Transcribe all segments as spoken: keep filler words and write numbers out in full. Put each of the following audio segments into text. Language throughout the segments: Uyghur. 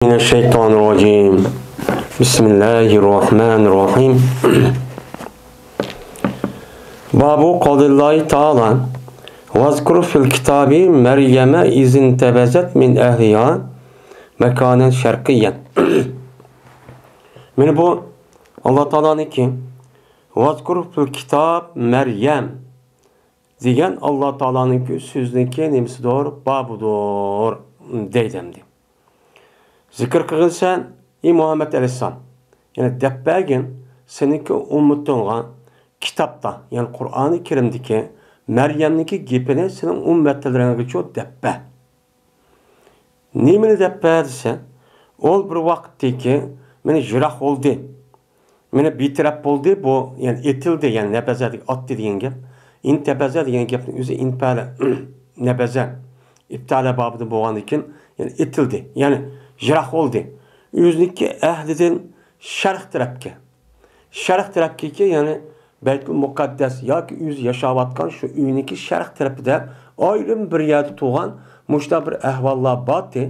من الشيطان الرجيم. بسم الله الرحمن الرحيم. باب قول الله تعالى: واذكر في الكتاب مريم إذ انتبذت من أهلها مكانا شرقيا. مانا بۇ ئاللا تائالانىڭكى «ۋەزكۇر فىل كىتاب مەريەم» دېگەن ئاللا تائالانىڭكى سۆزىنىڭكى نېمىسىدۇر؟ بابىدۇر دەيدۇ ئەمدى. زىكىر قىلغىن سەن، ئى مۇھەممەد ئەلەيھىسسالام، يەنى دەپ بەرگىن سېنىڭكى ئۈممىتىڭغا كىتابتا، يەنى قۇرئانى كەرىمدىكى مەريەمنىڭكى گېپىنى سېنىڭ ئۈممەتلىرىڭگىچۇ دەپ بەر. نېمىنى دەپ بەر دېسە، ئۇ بىر ۋاقىتتىكى مانا يىراق بولدى. مانا بىتەرەپ بولدى، بۇ، يەنى ئېتىلدى، يەنى نەبەزەدىكى ئاتتى دېگەن گەپ. ئىنتەبەزە دېگەن گەپنىڭ ئۆزى ئىنپەلە، نەبەزە، ئىپتالە بابىدىن بولغاندىن كېيىن، يەنى ئېتىلدى، يەنى يىراق بولدى. ئۆزىنىڭكى ئەھلىدىن شەرق تەرەپكە. شەرق تەرەپكىكى، يەنى بەيتۇل مۇقەددەس ياكى ئۆزى ياشاۋاتقان شۇ ئۆينىڭكى شەرق تەرىپىدە ئايرىم بىر يەردە تۇرغان مۇشۇنداق بىر ئەھۋاللار بارتى.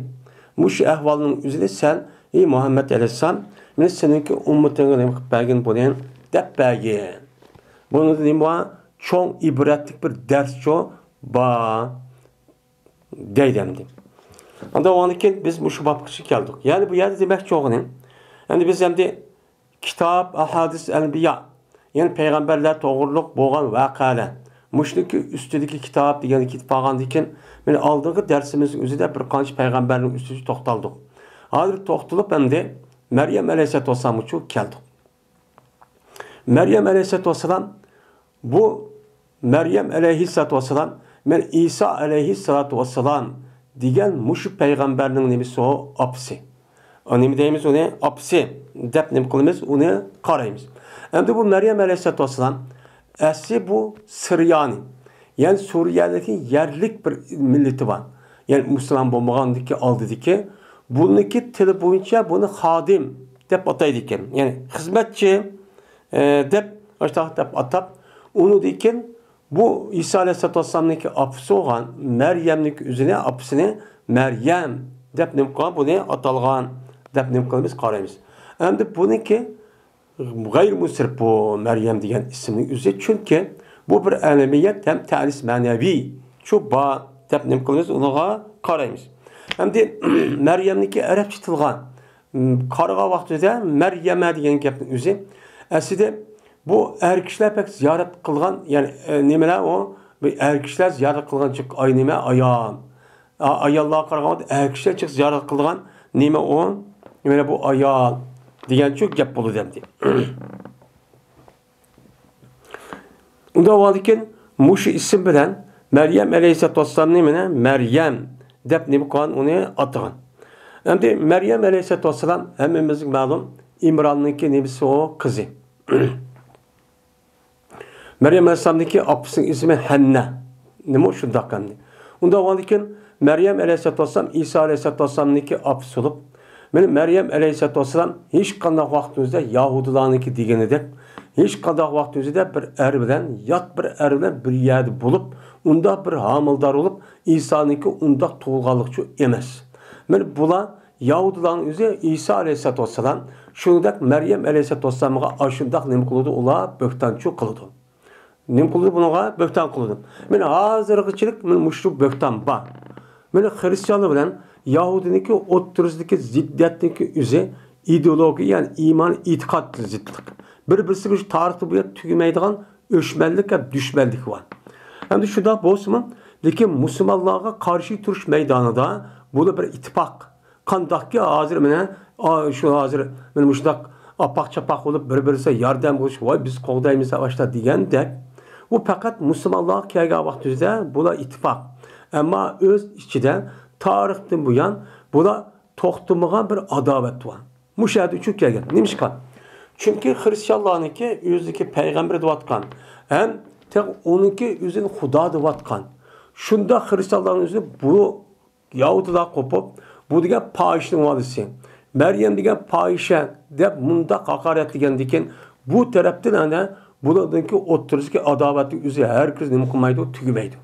مۇشۇ ئەھۋالنىڭ ئۆزىنى سەن، ئى مۇھەممەد ئەلەيھىسسالام، مانا سېنىڭكى ئۈممىتىڭگە نېمە قىلىپ بەرگىن بۇنى دەپ بەرگىن. بۇنىڭدا نېمە بار؟ چوڭ ئىبرەتلىك بىر دەرسچۇ بار. دەيدۇ ئەمدى. ئاندىن ئۇنىڭدىن كېيىن بىز مۇشۇ بابقىچە كەلدۇق. يەنى بۇ يەردە دېمەكچى بولغىنىم، ئەمدى بىز ئەمدى كىتاب، ئەھادىس، ئەنبىيا، يەنى پەيغەمبەرلەر توغرۇلۇق بولغان ۋەقەلەر، مۇشۇنىڭكى ئۈستىدىكى كىتاب دېگەنگە كېتىپ قالغاندىن كېيىن، مانا ئالدىنقى دەرسىمىزنىڭ ئۆزىدە بىر قانچە پەيغەمبەرنىڭ ئۈستىدە توختالدۇق. ھازىر توختىلىپ ئەمدى مەريەم ئەلەيھىسسالاتۇ ۋەسسالامغىچۇ كەلدۇق. مەريەم ئەلەيھىسسالاتۇ ۋەسسالام، بۇ مەريەم ئەلەيھىسسالاتۇ ۋەسسالام، مەن ئىسا ئەلەيھىسسالاتۇ ۋەسسالام دېگەن مۇشۇ پەيغەمبەرنىڭ نېمىسى ئۇ؟ ئاپىسى. ئا، نېمە دەيمىز ئۇنى؟ ئاپىسى دەپ نېمە قىلىمىز؟ ئۇنى قارايمىز. ئەمدى بۇ مەريەم ئەلەيھىسسالاتۇ ۋەسسالام ئەسلى بۇ سىريانى، يەنى سۈرىيەلىكى يەرلىك بىر مىللىتى بار. يەنى مۇسۇلمان بولمىغاندىكى ئالدىدىكى، بۇنىڭكى تىلى بويىچە بۇنى خادىم دەپ ئاتايدىكەن. يەنى خىزمەتچى، ئە، دەپ، ئاشۇنداق دەپ ئاتاپ، ئۇنىڭدىن كېيىن بۇ ئىسا ئەلەيھىسسالاتۇ ۋەسسالامنىڭكى ئاپىسى بولغان مەريەمنىڭكى ئۆزىنى، ئاپىسىنى مەريەم دەپ نېمە قىلغان؟ بۇنى ئاتالغان دەپ نېمە قىلىمىز؟ قارايمىز. ئەمدى بۇنىڭكى غەيرىي مۇنسەرىپ بۇ مەريەم دېگەن ئىسىمنىڭ ئۆزى، چۈنكى بۇ بىر ئەلەمىيەت ھەم تەئنىس مەنەۋى شۇ بار دەپ نېمە قىلىمىز؟ ئۇنىڭغا قارايمىز. ئەمدى مەريەمنىڭكى ئەرەبچە تىلغا قارىغان ۋاقتىدا مەريەمە دېگەن گەپنىڭ ئۆزى ئەسلىدە بۇ ئەر كىشىلەر بەك زىيارەت قىلغان، يەنى، ئە، نېمىلەر ئۇ؟ بۇ ئەر كىشىلەر زىيارەت قىلغان جىق ئاي نېمە؟ ئايال. ئا-، ئاياللارغا قارىغاندا ئەر كىشىلەر جىق زىيارەت قىلىدىغان نېمە ئۇ؟ مانا بۇ ئايال دېگەنچۇ گەپ بولىدۇ ئەمدى. ئۇنداق بولغاندىكىن مۇشۇ ئىسىم بىلەن مەريەم ئەلەيھىسسالاتۇ ۋەسسالامنى مانا مەريەم دەپ نېمە قىلغان، ئۇنى ئاتىغان. ئەمدى مەريەم ئەلەيھىسسالاتۇ ۋەسسالام ھەممىمىزگە مەلۇم، ئىمراننىڭكى نېمىسى ئۇ؟ قىزى. مەريەم ئەلەيھىسسالامنىڭكى ئاپىسىنىڭ ئىسمى ھەننە. نېمە شۇنداق ئەمدى؟ ئۇنداق بولغاندىكىن مەريەم ئەلەيھىسسالاتۇ ۋەسسالام ئىسا ئەلەيھىسسالاتۇ ۋەسسالامنىڭكى ئاپىسى بولۇپ، مانا مەريەم ئەلەيھىسسالاتۇ ۋەسسالام ھېچقانداق ۋاقتىمىزدا يەھۇدىيلارنىڭكى دېگىنىدەك، ھېچقانداق ۋاقتىمىزدا بىر ئەر بىلەن، يات بىر ئەر بىلەن بىر يەردە بولۇپ، ئۇنداق بىر ھامىلىدار بولۇپ، ئىسانىڭكى ئۇنداق تۇغۇلغانلىقچۇ ئەمەس. مانا بۇلار يەھۇدىيلارنىڭ ئۆزى ئىسا ئەلەيھىسسالاتۇ ۋەسسالام، شۇنىڭدەك مەريەم ئەلەيھىسسالاتۇ ۋەسسالامغا ئاشۇنداق نېمە قىلىدۇ؟ ئۇلار بۆھتانچۇ قىلىدۇ. نېمە قىلىدۇ بۇنىڭغا؟ بۆھتان قىلىدۇ. مانا ھازىرغىچىلىك مانا مۇشۇ بۆھتان بار. مانا خرىستىيانلار بىلەن يەھۇدىينىڭكى ئوتتۇرىسىدىكى زىددىيەتنىڭكى ئۆزى ئىدېئولوگىيە، يەنى ئىمان، ئېتىقاد زىتلىق. بىر-بىرسىگە شۇ تارىختىن بۇيان تۈگىمەيدىغان ئۆچمەنلىك ھەم دۈشمەنلىك بار. ئەمدى شۇنداق بولسىمۇ، لېكىن مۇسۇلمانلارغا قارشى تۇرۇش مەيدانىدا بۇلار بىر ئىتتىپاق. قانداقكى ھازىر مانا، ئا، شۇ ھازىر مانا مۇشۇنداق ئاپاق-چاپاق بولۇپ، بىر-بىرسىگە ياردەم قىلىش، ۋاي، بىز قوغدايمىز دەپ ئاشتا دېگەندەك، بۇ پەقەت مۇسۇلمانلارغا كەلگەن ۋاقتىمىزدا بۇلار ئىتتىپاق. ئەمما ئۆز ئىچىدە تارىختىن بۇيان بۇلار توختىمىغان بىر ئاداۋەت بار. مۇشۇ يەردە ئۇچۇپ كەلگەن. نېمىشقا؟ چۈنكى خرىستىيانلارنىڭكى ئۆزىنىڭكى پەيغەمبىرى دەۋاتقان ھەم تېخى ئۇنىڭكى ئۆزىنى خۇدا دەۋاتقان. شۇنداق خرىستىيانلارنىڭ ئۆزىنى بۇ يەھۇدىيلار قوپۇپ، بۇ دېگەن پاھىشىنىڭ بالىسى، مەريەم دېگەن پاھىشە دەپ مۇنداق ھاقارەتلىگەندىكىن، بۇ تەرەپتىن ئەنە بۇلاردىنكى ئوتتۇرىسىدىكى ئاداۋەتنىڭ ئۆزى ھەرگىز نېمە قىلمايدۇ، تۈگىمەيدۇ.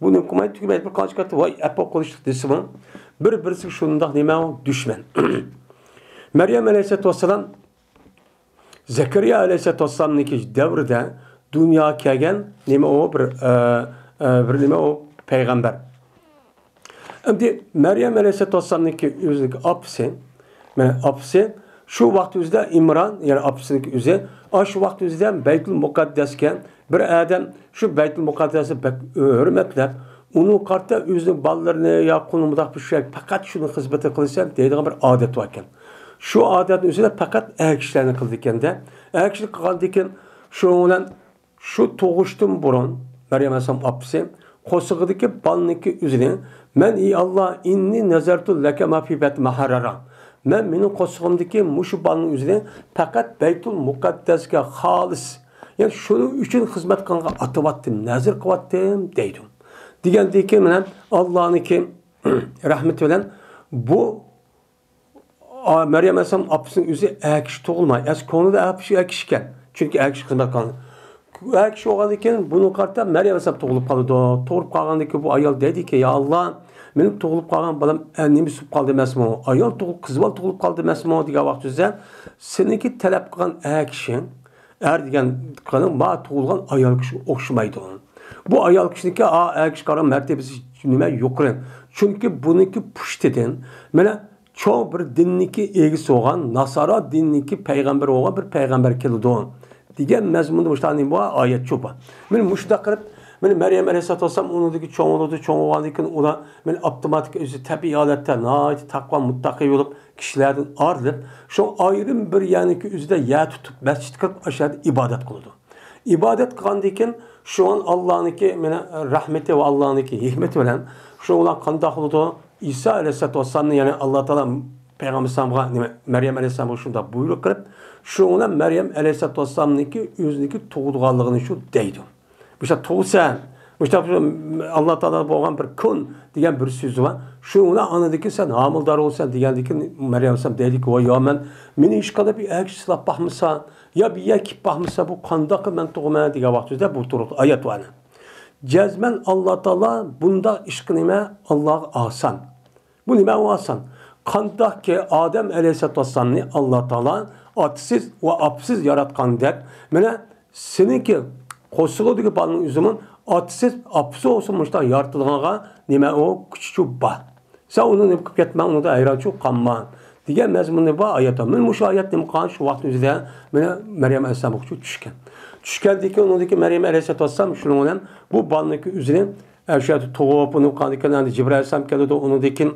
بۇ نېمە قىلمايدۇ، تۈگىمەيدۇ. بىر قانچە قېتىم ۋاي ئەپۇ قىلىشلىق دېسىمۇ، بىر-بىرسىگە شۇنداق نېمە ئۇ دۈشمەن. مەريەم ئەلەيھىسسالاتۇ ۋەسسالام زەكەرىيا ئەلەيھىسسالاتۇ ۋەسسالامنىڭكى دەۋرىدە دۇنياغا كەلگەن نېمە ئۇ بىر، ئە، ئە، بىر نېمە ئۇ پەيغەمبەر. ئەمدى مەريەم ئەلەيھىسسالاتۇ ۋەسسالامنىڭكى ئۆزىنىڭكى ئاپىسى، مانا ئاپىسى شۇ ۋاقىت ئۆزىدە ئىمران، يەنى ئاپىسىنىڭكى ئۆزى، ئاشۇ ۋاقىت ئۆزىدە بەيتۇل مۇقەددەسكە بىر ئادەم شۇ بەيتۇل مۇقەددەسنى بەك ھۆرمەتلەپ، ئۇنىڭغا قارىتا ئۆزىنىڭ بالىلىرىنى يا قۇلىنى مۇنداق بىر شۇ پەقەت شۇنىڭ خىزمىتىنى قىلىسەن دەيدىغان بىر ئادەت باركەن. شۇ ئادەتنى ئۆزىدە پەقەت ئەر كىشىلەرنى قىلىدىكەن-دە. ئەر كىشىلەر قىلغاندىكىن شۇنىڭ بىلەن شۇ تۇغۇشتىن بۇرۇن مەريەم ئەلەيھىسسالام ئاپىسى قورسىقىدىكى بالىنىڭكى ئۆزىنى، مەن، ئى ئاللا، ئىننى نەزەرتۇ لەكە ما فى بەتنى مۇھەررەرا. مەن مېنىڭ قورسىقىمدىكى مۇشۇ بالىنىڭ ئۆزىنى پەقەت بەيتۇل مۇقەددەسكە خالىس، يەنى شۇنىڭ ئۈچۈن خىزمەت قىلغانغا ئاتىۋاتتىم، نەزىر قىلىۋاتتىم دەيدۇ. دېگەندىكىن مانا ئاللانىڭكى رەھمىتى بىلەن بۇ ئا، مەريەم ئەلەيھىسسالام ئاپىسىنىڭ ئۆزى ئەر كىشى تۇغۇلماي، ئەسلى كۆڭلىدە ئەر كىشى، ئەر كىشى ئىكەن. چۈنكى ئەر كىشى خىزمەت قىلغان. ئەر كىشى بولغاندىن كېيىن بۇنىڭغا قارىتا مەريەم ئەلەيھىسسالام تۇغۇلۇپ قالىدۇ. تۇغۇلۇپ قالغاندىن كېيىن بۇ ئايال دەيدىكى، يا ئاللا، مېنىڭ تۇغۇلۇپ قالغان بالام، ئە، نېمە بولۇپ قالدى ئەمەسمۇ؟ ئايال تۇغۇلۇپ، قىز بالا تۇغۇلۇپ قالدى ئەمەسمۇ؟ دېگەن ۋاقتىدا سېنىڭ، سېنىڭكى تەلەپ قىلغان ئەر كىشىڭ، ئەر دېگەن قېنىڭ ما تۇغۇلغان ئايال كىشىگە ئوخشىمايدۇ. بۇ ئايال كىشىنىڭكى، ئا، ئەر كىشىگە قارىغاندا مەرتىبىسى نېمە يۇقىرى. چۈنكى بۇنىڭكى پۇشتىدىن، مانا، چوڭ بىر دىننىڭكى ئىگىسى بولغان، ناسارا دىنىنىڭكى پەيغەمبىرى بولغان بىر پەيغەمبەر كېلىدۇ دېگەن مەزمۇندا مۇشۇنداق نېمە بار، ئايەت شۇ بار. مانا مۇشۇنداق قىلىپ، مانا مەريەم ئەلەيھىسسالاتۇ ۋەسسالام ئۇنىڭدىكى چوڭ بولىدۇ، چوڭ بولغاندىن كېيىن ئۇلار مانا ئاپتوماتىك ئۆزى تەبىئىي ھالەتتە ناھايىتى تەقۋا، مۇتتەقىي بولۇپ، كىشىلەردىن ئايرىلىپ، شۇ ئايرىم بىر يەرنىڭكى ئۆزىدە يەر تۇتۇپ، مەسچىتكە كىرىپ، ئاشۇ يەردە ئىبادەت قىلىدۇ. ئىبادەت قىلغاندىن كېيىن، شۇڭا ئاللانىڭكى مانا رەھمىتى ۋە ئاللانىڭكى ھېكمىتى بىلەن شۇنىڭ بىلەن قانداق بولىدۇ؟ ئىسا ئەلەيھىسسالاتۇ ۋەسسالامنى، يەنى ئاللا تائالا پەيغەمبەر ئەلەيھىسسالامغا، نېمە، مەريەم ئەلەيھىسسالامغا شۇنداق بۇيرۇق قىلىپ، شۇنىڭ بىلەن مەريەم ئەلەيھىسسالاتۇ ۋەسسالامنىڭكى ئۆزىنىڭكى تۇغۇلغانلىقىنى شۇ دەيدۇ. مۇشۇنداق تۇغۇلسەن، مۇشۇنداق بىر ئاللا تائالا بولغان بىر كۇن دېگەن بىر سۆزى بار. شۇنىڭ بىلەن ئاندىن كېيىن سەن ھامىلىدار بولىسەن دېگەندىن كېيىن مەريەم ئەلەيھىسسالام دەيدىكى، ۋاي يا مەن، مېنى ھېچقانداق بىر ئەر كىشى سىلاپ باقمىسا، يا بىر يەر كېلىپ باقمىسا، بۇ قانداق مەن تۇغىمەن دېگەن ۋاقتىدا بۇ تۇرۇقتا ئايەت بار. جەزمەن ئاللا تائالا بۇنداق ئىشقا نېمە؟ ئاللاغا ئاسان. بۇ نېمە ئاسان؟ قانداقكى ئادەم ئەلەيھىسسالاتۇ ۋەسسالامنى ئاللا تائالا ئاتىسىز ۋە ئاپىسىز ياراتقاندەك، مانا سېنىڭكى قورسىقىڭدىكى بالىنىڭ ئۆزىمۇ ئاتىسىز، ئاپىسى بولسا مۇشۇنداق يارىتىلغانغا نېمە ئۇ كۈچى بار. سەن ئۇنى نېمە قىلىپ كەتمە، ئۇنىڭدا ھەيرانچۇ قالما دېگەن مەزمۇنى بار ئايەت. مانا مۇشۇ ئايەت نېمە قىلغان شۇ ۋاقىت ئۆزىدە مانا مەريەم ئەلەيھىسسالامغا چۈشكەن. چۈشكەندىن كېيىن ئۇنىڭدىن كېيىن مەريەم ئەلەيھىسسالاتۇ ۋەسسالام شۇنىڭ بىلەن بۇ بالىنىڭكى ئۆزىنى ئە، شۇ يەردە تۇغۇپ، ئۇنى قىلغاندىن كېيىن ئەمدى جىبرىئىل ئەلەيھىسسالام كېلىدۇ، ئۇنىڭدىن كېيىن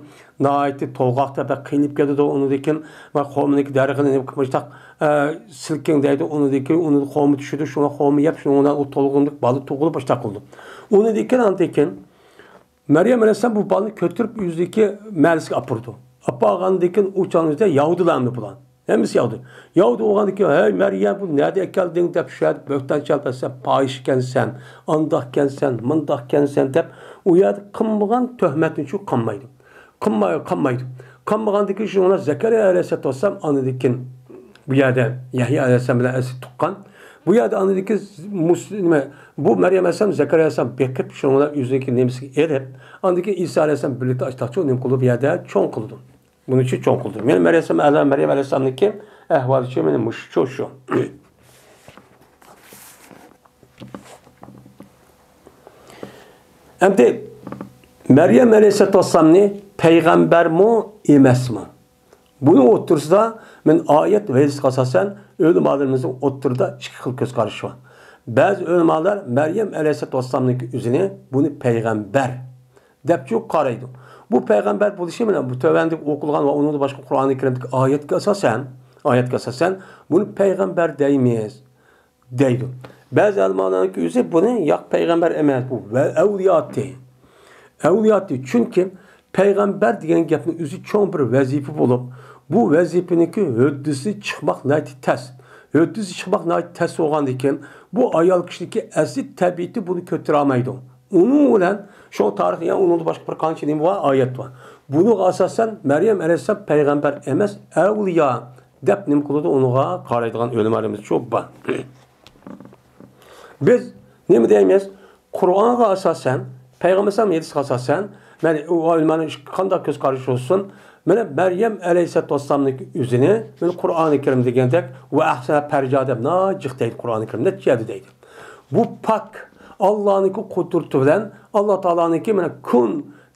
ناھايىتى تولغاقتا بەك قىينىلىپ كېتىدۇ، ئۇنىڭدىن كېيىن مانا خورمىنىڭكى دەرىخىنى نېمە قىلىپ مۇشۇنداق، ئە، سىلكىڭ دەيدۇ، ئۇنىڭدىن كېيىن ئۇنى خورما چۈشىدۇ، شۇڭا خورما يەپ، شۇنىڭ بىلەن ئۇ تولغىنىپ بالا تۇغۇلۇپ مۇشۇنداق قىلىدۇ. ئۇنىڭدىن كېيىن ئاندىن كېيىن مەريەم ئەلەيھىسسالام بۇ بالىنى كۆتۈرۈپ ئۆزىنىڭكى مەھەللىسىگە ئاپىرىدۇ. ئاپارغاندىن كېيىن ئۇ چاغنىڭ ئۆزىدە يەھۇدىيلارمۇ بۇلار. ھەممىسى يەھۇدىي. يەھۇدىي بولغاندىن كېيىن، ھەي مەريەم، بۇنى نەدە ئەكەلدىڭ دەپ شۇ يەردە بۆھتان چېلىپ، سەن پاھىشە ئىكەنسەن، ئانداق ئىكەنسەن، مانداق ئىكەنسەن دەپ ئۇ يەردە قىلمىغان تۆھمەتنى شۇ قىلمايدۇ. قىلماي-، قىلمايدۇ. قىلمىغاندىن كېيىن شۇنىڭ بىلەن زەكەرىيا ئەلەيھىسسالاتۇ ۋەسسالام ئاندىن كېيىن بۇ يەردە يەھيا ئەلەيھىسسالام بىلەن ئەسلى تۇغقان. بۇ يەردە ئاندىن كېيىن مۇس-، نېمە، بۇ مەريەم ئەلەيھىسسالام زەكەرىيا ئەلەيھىسسالام بېقىپ، شۇنىڭ بىلەن ئۆزىنىڭكى نېمىسىگە ئېلىپ، ئاندىن كېيىن ئىسا ئەلەيھىسسالام بىرلىكتە ئاشتاقچۇ نېمە قىلىدۇ، بۇ يەردە چوڭ قىلىدۇ. بۇنىڭ ئۈچۈن چوڭ قىلدى. مەن مەريەم ئەلەيھىسسالام، مەريەم ئەلەيھىسسالامنىڭكى ئەھۋالى ئۈچۈن مانا مۇشۇ شۇ. ئەمدى مەريەم ئەلەيھىسسالاتۇ ۋەسسالامنى پەيغەمبەرمۇ ئەمەسمۇ؟ بۇنىڭ ئوتتۇرىسىدا مەن ئايەت ۋە ھەدىسكە ئاساسەن ئۆلىمالىرىمىزنىڭ ئوتتۇرىدا ئىككى خىل كۆز قارىشى بار. بەزى ئۆلىمالار مەريەم ئەلەيھىسسالاتۇ ۋەسسالامنىڭكى ئۆزىنى بۇنى پەيغەمبەر دەپچۇ قارايدۇ. بۇ پەيغەمبەر بولۇشى بىلەن بۇ تۆۋەندىكى ئوقۇلغان ۋە ئۇنىڭدىن باشقا قۇرئانى كەرىمدىكى ئايەتكە ئاساسەن، ئايەتكە ئاساسەن بۇنى پەيغەمبەر دەيمىز، دەيدۇ. بەزى ئەلىملەرنىڭكى ئۆزى بۇنى ياق پەيغەمبەر ئەمەس، بۇ ۋە ئەۋلىياتى. ئەۋلىياتى. چۈنكى پەيغەمبەر دېگەن گەپنىڭ ئۆزى چوڭ بىر ۋەزىپە بولۇپ، بۇ ۋەزىپىنىڭكى ھۆددىسى چىقماق ناھايىتى تەس. ھۆددىسى چىقماق ناھايىتى تەس بولغاندىكىن، بۇ ئايال كىشىنىڭكى ئەسلى تەبىئىتى بۇنى كۆتۈرەلمەيدۇ. ئۇنىڭ بىلەن شۇ تارىخ، يەنى ئۇنىڭدا باشقا بىر قانچە نېمە بار، ئايەت بار. بۇنىڭغا ئاساسەن مەريەم ئەلەيھىسسالام پەيغەمبەر ئەمەس، ئەۋلىيا دەپ نېمە قىلىدۇ، ئۇنىڭغا قارايدىغان ئۆلىمالىرىمىز شۇ بار. بىز نېمە دەيمىز؟ قۇرئانغا ئاساسەن، پەيغەمبەر ئەلەيھىسسالام ھەدىسىگە ئاساسەن، مەن ئۇ ئالىملارنىڭ قانداق كۆز قارىشى بولسۇن، مانا مەريەم ئەلەيھىسسالاتۇ ۋەسسالامنىڭكى ئۆزىنى، مانا قۇرئانى كەرىم دېگەندەك، ۋە ئەھسەنە پەرجا دەپ ناجىق دەيدۇ قۇرئانى كەرىم، نەچچە يەردە دەيدۇ. بۇ پاك ئاللانىڭكى قۇدرىتى بىلەن، ئاللا تائالانىڭكى مانا كۇن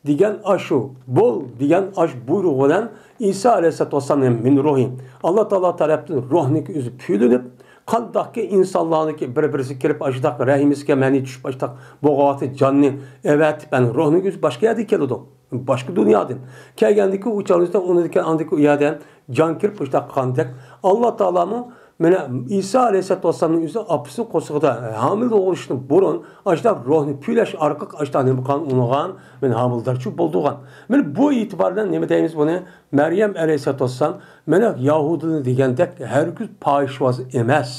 دېگەن ئاشۇ، بول دېگەن ئاشۇ بۇيرۇقى بىلەن ئىسا ئەلەيھىسسالاتۇ ۋەسسالام مىن روھى، ئاللا تائالا تەرەپتىن روھنىڭكى ئۆزى پۈۋلىنىپ، قانداقكى ئىنسانلارنىڭكى بىر-بىرسى كىرىپ، ئاشۇنداق رەھىمىسىگە مەنى چۈشۈپ، ئاشۇنداق بولغان ۋاقتى جاننى ئەۋەتىپ، ئەنە روھنىڭ ئۆزى باشقا يەردىن كېلىدۇ. باشقا دۇنيادىن كەلگەندىكى ئۇ چاغدا ئۇنىڭدىكى ئاندىكى ئۇ يەردە جان كىرىپ، مۇشۇنداق قىلغاندەك، ئاللا تائالامۇ مانا ئىسا ئەلەيھىسسالاتۇ ۋەسسالامنىڭ ئۆزى ئاپىسىنىڭ قورسىقىدا ھامىلە بولۇشتىن بۇرۇن ئاشۇنداق روھنى پۈۋلەش ئارقىلىق ئاشۇنداق نېمە قىلغان، ئۇنىغان، مانا ھامىلىدارچۇ بولدۇرغان. مانا بۇ ئېتىبار بىلەن نېمە دەيمىز بۇنى؟ مەريەم ئەلەيھىسسالاتۇ ۋەسسالام مانا يەھۇدىيلار دېگەندەك ھەرگىز پاھىشۋاز ئەمەس.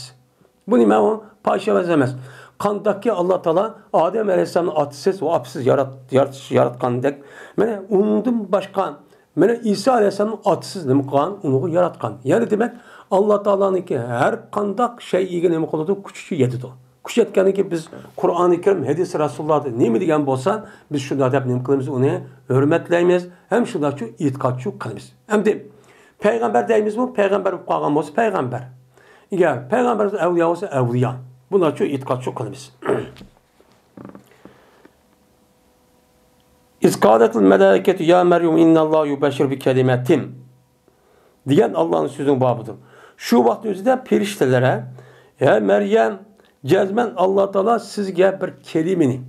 بۇ نېمە ئۇ؟ پاھىشە ئەمەس. قانداقكى ئاللا تائالا ئادەم ئەلەيھىسسالامنى ئاتىسىز ۋە ئاپىسىز يارات-، يارىتىش، ياراتقاندەك، مانا ئۇنىڭدىن باشقا، مانا ئىسا ئەلەيھىسسالامنى ئاتىسىز نېمە قىلغان؟ ئۇنىغا ياراتقان. يەنى دېمەك، ئاللا تائالانىڭكى ھەر قانداق شەيئىگە نېمە قىلىدۇ؟ كۈچى يېتىدۇ. كۈچى يەتكەندىن كېيىن بىز قۇرئانى كەرىم، ھەدىسى رەسۇلۇللادا نېمە دېگەن بولسا، بىز شۇنداق دەپ نېمە قىلىمىز؟ ئۇنى ھۆرمەتلەيمىز ھەم شۇنداقچۇ ئېتىقادچۇ قىلىمىز. ئەمدى پەيغەمبەر دەيمىزمۇ؟ پەيغەمبەر بولۇپ قالغان بولسا پەيغەمبەر. ئەگەر پەيغەمبەر ئەۋلىيا بولسا ئەۋلىيا. بۇنداقچۇ ئېتىقادچۇ قىلىمىز. «ئىز قالەتىل مەلائىكەتۇ يا مەريەم ئىنناللاھە يۇبەششىرۇكى بىكەلىمەتىن» دېگەن ئاللانىڭ سۆزىنىڭ بابىدۇر. شۇ ۋاقىت ئۆزىدە پەرىشتىلەر، ھە مەريەم، جەزمەن ئاللا تائالا سىزگە بىر كەلىمىنى،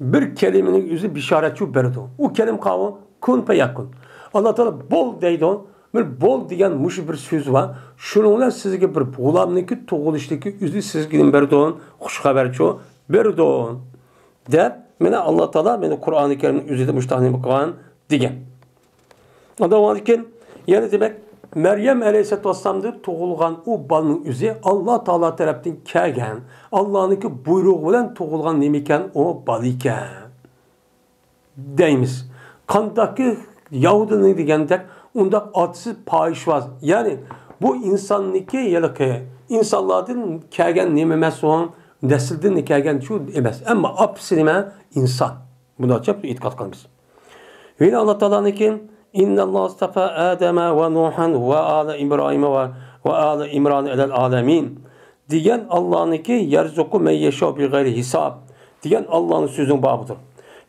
بىر كەلىمىنىڭ ئۆزى بېشارەتچۇ بېرىدۇ. ئۇ كەلىم قاۋۇ، كۇن پەيەكۇن. ئاللا تائالا بول دەيدۇ. بىر بول دېگەن مۇشۇ بىر سۆز بار. شۇنىڭ بىلەن سىزگە بىر غۇلامنىڭكى تۇغۇلۇشلۇقى ئۆزى سىزگە نېمە بېرىدۇ؟ خۇش خەۋەرچۇ بېرىدۇ. دەپ، مانا ئاللا تائالا مانا قۇرئانى كەرىمنىڭ ئۆزىدە مۇشۇنداق نېمە قىلغان دېگەن. ئاندىن ئۇنىڭدىن كېيىن يەنە دېمەك، مەريەم ئەلەيھىسسالاتۇ ۋەسسالامدىن تۇغۇلغان ئۇ بالىنىڭ ئۆزى ئاللا تائالا تەرەپتىن كەلگەن، ئاللانىڭكى بۇيرۇقى بىلەن تۇغۇلغان نېمە ئىكەن؟ ئۇ بالا ئىكەن دەيمىز. قانداقكى يەھۇدىيلار دېگەندەك ئۇنداق ئاتىسىز پاھىشۋاز، يەنى بۇ ئىنساننىڭكى ھېلىقى ئىنسانلاردىن كەلگەن نېمە ئەمەس ئۇ، نەسلىدىن كەلگەن شۇ ئەمەس. ئەمما ئاپىسى نېمە؟ ئىنسان. بۇنداقچە ئېتىقاد قىلىمىز. يەنە ئاللا تائالانىڭكى، «ئىنناللاھە ئىستەفا ئادەمە ۋە نۇھەن ۋە ئالە ئىبراھىمە ۋە، ۋە ئالە ئىمران ئەلەل ئالەمىن» دېگەن ئاللانىڭكى، «يەرزۇقۇ مەن يەشائۇ بىغەيرى ھىساب» دېگەن ئاللانىڭ سۆزىنىڭ بابىدۇر.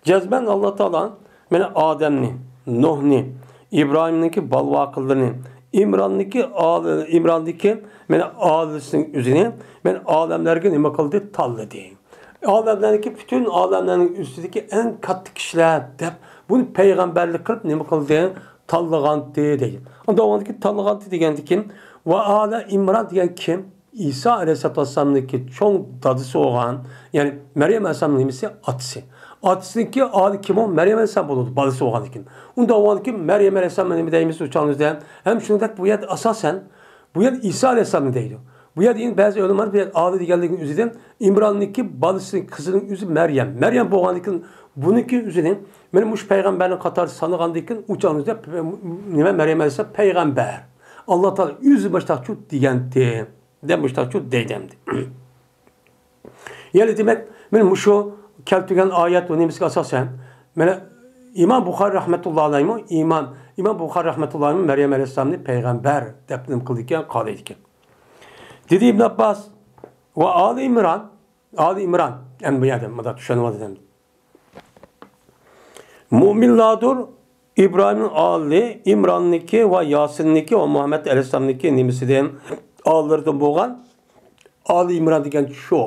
جەزمەن ئاللا تائالا مانا ئادەمنى، نۇھنى، ئىبراھىمنىڭكى بالىۋاقىلىرىنى، ئىمراننىڭكى ئال-، ئىمراندىكى مانا ئالىسىنىڭ ئۆزىنى مانا ئالەملەرگە نېمە قىلدى؟ تاللىدى. ئالەملەرنىڭكى، پۈتۈن ئالەملەرنىڭ ئۈستىدىكى ئەڭ كاتتا كىشىلەر دەپ، بۇنى پەيغەمبەرلىك قىلىپ نېمە قىلدى؟ تاللىغانتى دەيدۇ. ئۇندا ئۇنىڭدىكى تاللىغانتى دېگەندىكىن، ۋە ئالە ئىمران دېگەن كىم؟ ئىسا ئەلەيھىسسالاتۇ ۋەسسالامنىڭكى چوڭ دادىسى بولغان، يەنى مەريەم ئەلەيھىسسالامنىڭ نېمىسى؟ ئاتىسى. ئاتىسىنىڭكى ئالى كىم ئۇ؟ مەريەم ئەلەيھىسسالام بولىدۇ، بالىسى بولغاندىن كېيىن. ئۇندا بولغاندىن كېيىن مەريەم ئەلەيھىسسالام نېمە دەيمىز ئۇ چاغىمىزدا؟ ھەم شۇنىڭدەك بۇ يەردە ئاساسەن بۇ يەردە ئىسا ئەلەيھىسسالامنى دەيدۇ. بۇ يەردە يەنە بەزى ئۆلىمالار بۇ يەردە ئالە دېگەنلىكىنىڭ ئۆزىدىن ئىمراننىڭكى بالىسىنىڭ قىزىنىڭ ئۆزى مەريەم. مەريەم بولغاندىن كېيىن بۇنىڭكى ئۆزىنى مانا مۇشۇ پەيغەمبەرنىڭ قاتارىدا سانىغاندىن كېيىن ئۇ چاغىمىزدا نېمە مەريەم ئەلەيھىسسالام پەيغەمبەر. ئاللا تائالا ئۆزى مۇشتاقچۇ دېگەنتى. دەپ مۇشتاقچۇ دەيدۇ ئەمدى. يەنى دېمەك، مانا مۇشۇ كەلتۈرگەن ئايەت ۋە نېمىسىگە ئاساسەن، مانا ئىمام بۇخارى رەھمەتۇللا ئەلەيھىمۇ، ئىمام، ئىمام بۇخارى رەھمەتۇللا ئەلەيھىمۇ مەريەم ئەلەيھىسسالامنى پەيغەمبەر دەپ نېمە قىلىدىكەن، قارىلىدىكەن. دېدى ئىبن ئابباس، ۋە ئالى ئىمران، ئالى ئىمران، ئەمدى بۇ يەردە مۇنداق چۈشەنۋالدى ئەمدى. مۇئمىنلاردۇر ئىبراھىمنىڭ ئالى، ئىمراننىكى ۋە ياسىننىكى ۋە مۇھەممەد ئەلەيھىسسالامنىكى نېمىسىدىن، ئالىلىرىدىن بولغان ئالى ئىمران دېگەن شۇ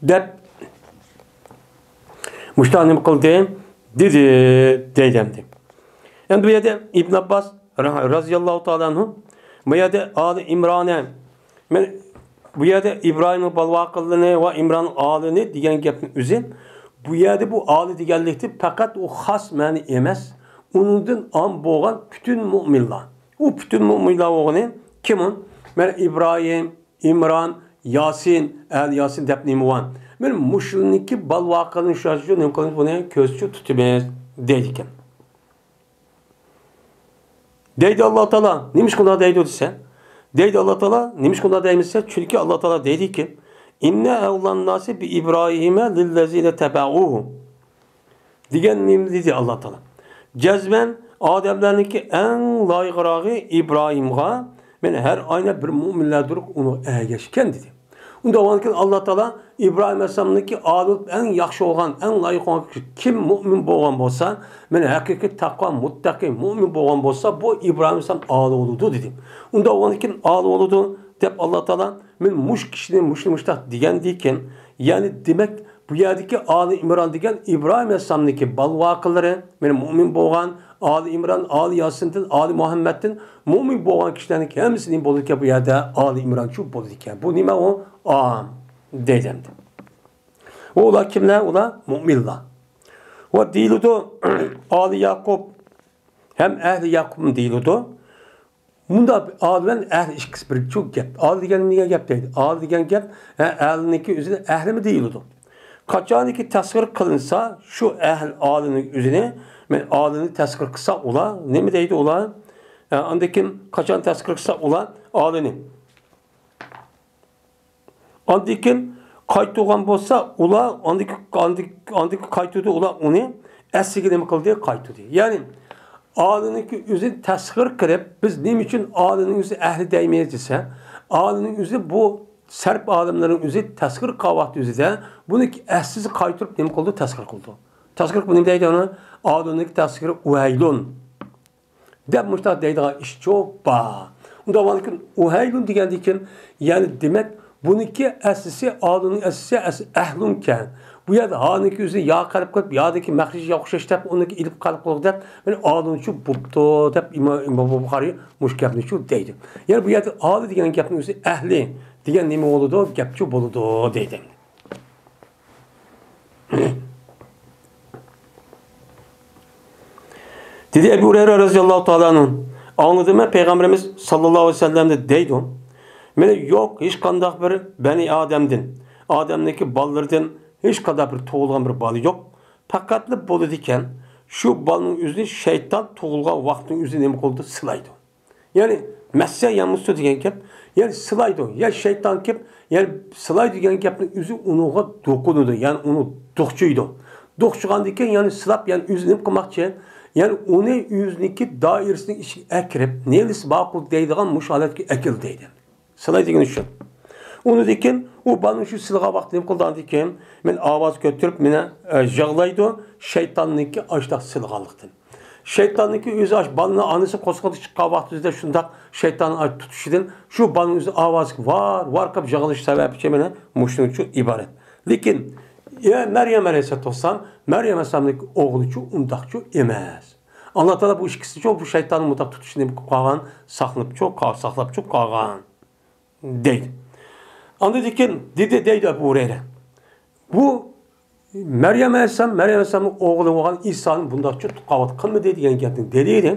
دەپ مۇشۇنداق نېمە قىلدى؟ دېدى، دەيدۇ ئەمدى. ئەمدى بۇ يەردە ئىبن ئابباس را-، رازىياللاھۇ تائالا ئەنھۇ، بۇ يەردە ئالى ئىمرانە، مەن بۇ يەردە ئىبراھىمنىڭ بالىۋاقىلىرىنى ۋە ئىمراننىڭ ئالىنى دېگەن گەپنىڭ ئۆزى، بۇ يەردە بۇ ئالى دېگەنلىكتە پەقەت ئۇ خاس مەنە ئەمەس، ئۇنىڭدىن ئام بولغان پۈتۈن مۇئمىنلار. ئۇ پۈتۈن مۇئمىنلار بولغىنى كىم ئۇ؟ مەن ئىبراھىم، ئىمران، ياسىن، ئەل ياسىن دەپ نېمە بار؟ مەن مۇشۇنىڭكى بالىۋاقىلىرىنى شۇ نېمە قىلىمىز، بۇنى كۆزچۇ تۇتىمىز دەيدىكەن. دەيدۇ ئاللا تائالا، نېمىشقا ئۇنداق دەيدۇ دېسە، دەيدۇ ئاللا تائالا، نېمىشقا ئۇنداق دەيمىز دېسە، چۈنكى ئاللا تائالا دەيدىكى، «ئىننە ئەۋلەن ناسى بى ئىبراھىمە لىللەزىنە تەبەئۇھۇ» دېگەن نېمە دېدى ئاللا تائالا؟ جەزمەن ئادەملەرنىڭكى ئەڭ لايىقىراغى ئىبراھىمغا، مەن ھەر ئاينى بىر مۆمىنلەردۇر ئۇنىڭغا ئەگەشكەن دېدى. ئۇنداق بولغاندىكىن ئاللا تائالا ئىبراھىم ئەلەيھىسسالامنىڭكى ئالىپ ئەڭ ياخشى بولغان، ئەڭ لايىق بولغان كىشى كىم مۆمىن بولغان بولسا، مەن ھەقىقىي تەقۋا مۇتتەقى مۆمىن بولغان بولسا، بۇ ئىبراھىم ئەلەيھىسسالام ئالىي بولىدۇ دېدى. ئۇنداق بولغاندىكىن ئالىي بولىدۇ دەپ ئاللا تائالا مەن مۇشۇ كىشىنى مۇشۇنى مۇشۇنداق دېگەندىكىن، يەنى دېمەك، بۇ يەردىكى ئالى ئىمران دېگەن ئىبراھىم ئەلەيھىسسالامنىڭكى بالىۋاقىلىرى، مەن مۆمىن بولغان، ئالى ئىمران، ئالى ياسىندىن، ئالى مۇھەممەدتىن مۆمىن بولغان كىشىلەرنىڭ ھەممىسى نېمە بولىدىكەن؟ بۇ يەردە ئالى ئىمرانچۇ بولىدىكەن. بۇ نېمە ئۇ؟ ئام دەيدۇ ئەمدى. ئۇ ئۇلار كىملەر؟ ئۇلار مۆمىنلار. ۋە دېيىلىدۇ، ئالى ياقۇب ھەم ئەھلى ياقۇبمۇ دېيىلىدۇ. مۇنداق ئالى بىلەن ئەھلى ئىككىسى بىر گەپ. ئالى دېگەن نېمە گەپ دەيدۇ؟ ئالى دېگەن گەپ، ھە، ئەھلىنىڭكى ئۆزىنى ئەھلىمۇ دېيىلىدۇ. قاچانكى تەسخىر قىلىنسا، شۇ ئەھلى ئالىنىڭ ئۆزىنى، مەن ئالىنى تەسخىر قىلسا ئۇلار، نېمە دەيدۇ ئۇلار؟ ھە، ئاندىن كېيىن قاچان تەسخىر قىلسا ئۇلار ئالىنى. ئاندىن كېيىن قايتۇرغان بولسا ئۇلار، ئاندىن كېيىن، ئاندىن، ئاندىن كېيىن قايتۇردى ئۇلار ئۇنى، ئەسلىگە نېمە قىلدى؟ قايتۇردى. يەنى ئالىنىڭكى ئۆزىنى تەسخىر قىلىپ، بىز نېمە ئۈچۈن ئالىنىڭ ئۆزى ئەھلى دەيمىز دېسە، ئالىنىڭ ئۆزى بۇ سەرپ ئالىملارنىڭ ئۆزى تەسخىر قىلغان ۋاقتى ئۆزىدە بۇنىڭكى ئەسلىسى قايتۇرۇپ نېمە قىلىدۇ؟ تەسخىر قىلىدۇ. تەسخىر قىلىپ نېمە دەيدۇ ئۇنى؟ ئالىنىڭكى تەسخىرى ئۇھەيلۇن دەپ مۇشۇنداق دەيدىغان ئىشچۇ بار. ئۇنداق بولغاندىكىن ئۇھەيلۇن دېگەندىكىن، يەنى دېمەك، بۇنىڭكى ئەسلىسى، ئالىنىڭ ئەسلىسى ئەسلى ئەھلۇنكەن. بۇ يەردە ھانىڭكى ئۆزى يا قەلب قىلىپ، يادىكى مەخرىجى يوق ئوخشاش دەپ، ئۇنىڭكى ئېلىپ قەلب قىلغۇ دەپ، مەن ئالىنچۇ بوپتۇ دەپ ئىمام، ئىمام بۇخارىي مۇشۇ گەپنىچۇ دەيدۇ. يەنى بۇ يەردە ئالى دېگەن گەپنىڭ ئۆزى ئەھلى دېگەن نېمە بولىدۇ؟ گەپچۇ بولىدۇ دەيدۇ. دېدى ئەبۇ ھۇرەيرە رەزىياللاھۇ تائالا ئەنھۇ، ئاڭلىدىممەن پەيغەمبىرىمىز ساللاللاھۇ ئەلەيھى ۋەسەللەمدىن دەيدۇ، مانا يوق ھېچقانداق بىر بەنى ئادەمدىن، ئادەمنىڭكى بالىلىرىدىن ھېچقانداق بىر تۇغۇلغان بىر بالا يوق. پەقەتلا بولىدىكەن، شۇ بالىنىڭ ئۆزىنى شەيتان تۇغۇلغان ۋاقىتنىڭ ئۆزىدە نېمە قىلىدۇ؟ سىلايدۇ. يەنى مەسسە يەمۇسسۇ دېگەن گەپ، يەنى سىلايدۇ. يا شەيتان كېلىپ، يەنى سىلايدۇ دېگەن گەپنىڭ ئۆزى ئۇنىڭغا دوقۇنىدۇ، يەنى ئۇنى دوقچۇيدۇ. دوقچۇغاندىن كېيىن يەنى سىلاپ، يەنى ئۆزى نېمە قىلماقچى؟ يەنى ئۇنى ئۆزىنىڭكى دائىرىسىنىڭ ئىچىگە ئەكىرىپ، نېلىسى ماقۇل دەيدىغان مۇشۇ ھالەتكە ئەكىل دەيدۇ. سىلاي دېگىنى شۇ. ئۇنىڭدىن كېيىن ئۇ بالىنى شۇ سىلىغان ۋاقتىدا نېمە قىلىدىغاندىن كېيىن، مەن ئاۋاز كۆتۈرۈپ، مېنى، ئە، يىغلايدۇ، شەيتاننىڭكى ئاشۇنداق سىلىغانلىقتىن. شەيتاننىڭكى ئۆزى ئاش-، بالىنى ئانىسى قورسىقىدا چىققان ۋاقتىدا شۇنداق شەيتان ئاش-، تۇتۇشىدىن شۇ بالىنىڭ ئۆزى ئاۋازى ۋار، ۋار قىلىپ يىغلىشى سەۋەبىچە مانا مۇشۇنىڭچۇ ئىبارەت. لېكىن، ئە، مەريەم ئەلەيھىسسالاتۇ ۋەسسالام، مەريەم ئەلەيھىسسالامنىڭكى ئوغلىچۇ ئۇنداقچۇ ئەمەس. ئاللا تائالا بۇ ئىككىسىچۇ بۇ شەيتاننىڭ مۇنداق تۇتۇشىنى نېمە قىلىپ قالغان، ساقلىنىپچۇ قال-، ساقلاپچۇ قالغان. دەيدۇ. ئاندىن كېيىن دېدى دەيدۇ ئەبۇ ھۇرەيرە. بۇ مەريەم ئەلەيھىسسالام، مەريەم ئەلەيھىسسالامنىڭ ئوغلى بولغان ئىسانى بۇنداق چۇتۇپ قاۋات قىلمىدى دېگەن گەپنىڭ دەلىلى.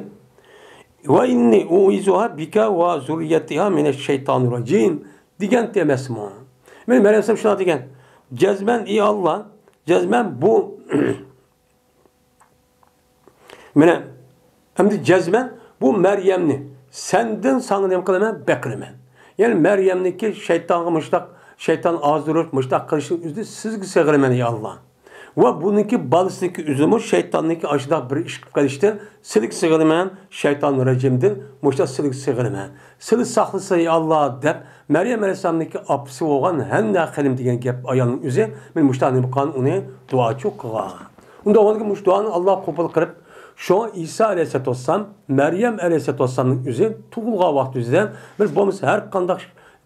ۋە ئىننى ئۇئىزۇھا بىكە ۋە زۇررىيەتىھا مىنەش شەيتانىر راجىم دېگەنتى ئەمەسمۇ؟ مەن مەريەم ئەلەيھىسسالام شۇنداق دېگەن. جەزمەن، ئى ئاللا، جەزمەن بۇ مانا، ئەمدى جەزمەن بۇ مەريەمنى سەندىن ساڭا نېمە قىلىمەن؟ بەقىرىمەن. يەنى مەريەمنىڭكى شەيتانغا مۇشتاق، شەيتان ئازدۇرۇپ، مۇشتاق قىلىشنىڭ ئۆزىدىن سىزگە سىغىنىمەن، يا ئاللا. ۋە بۇنىڭكى بالىسىنىڭكى ئۆزىمۇ شەيتاننىڭكى ئاشۇنداق بىر ئىش قىلىپ قېلىشتىن سىلىگە سىغىنىمەن، شەيتان رەجىمدىن مۇشتاق سىلىگە سىغىنىمەن. سىلى ساقلىسا، يا ئاللا، دەپ مەريەم ئەلەيھىسسالامنىڭكى ئاپىسى بولغان ھەننا خېنىم دېگەن گەپ ئايالنىڭ ئۆزى، مەن مۇشتاق نېمە قىلغان، ئۇنى دۇئاچۇ قىلغان. ئۇنداق بولغاندىكىن مۇشۇ دۇئانى ئاللا قوبۇل قىلىپ، شۇڭا ئىسا ئەلەيھىسسالاتۇ ۋەسسالام، مەريەم ئەلەيھىسسالاتۇ ۋەسسالامنىڭ ئۆزى تۇغۇلغان ۋاقتى ئۆزىدە بىر بولمىسا ھەر قانداق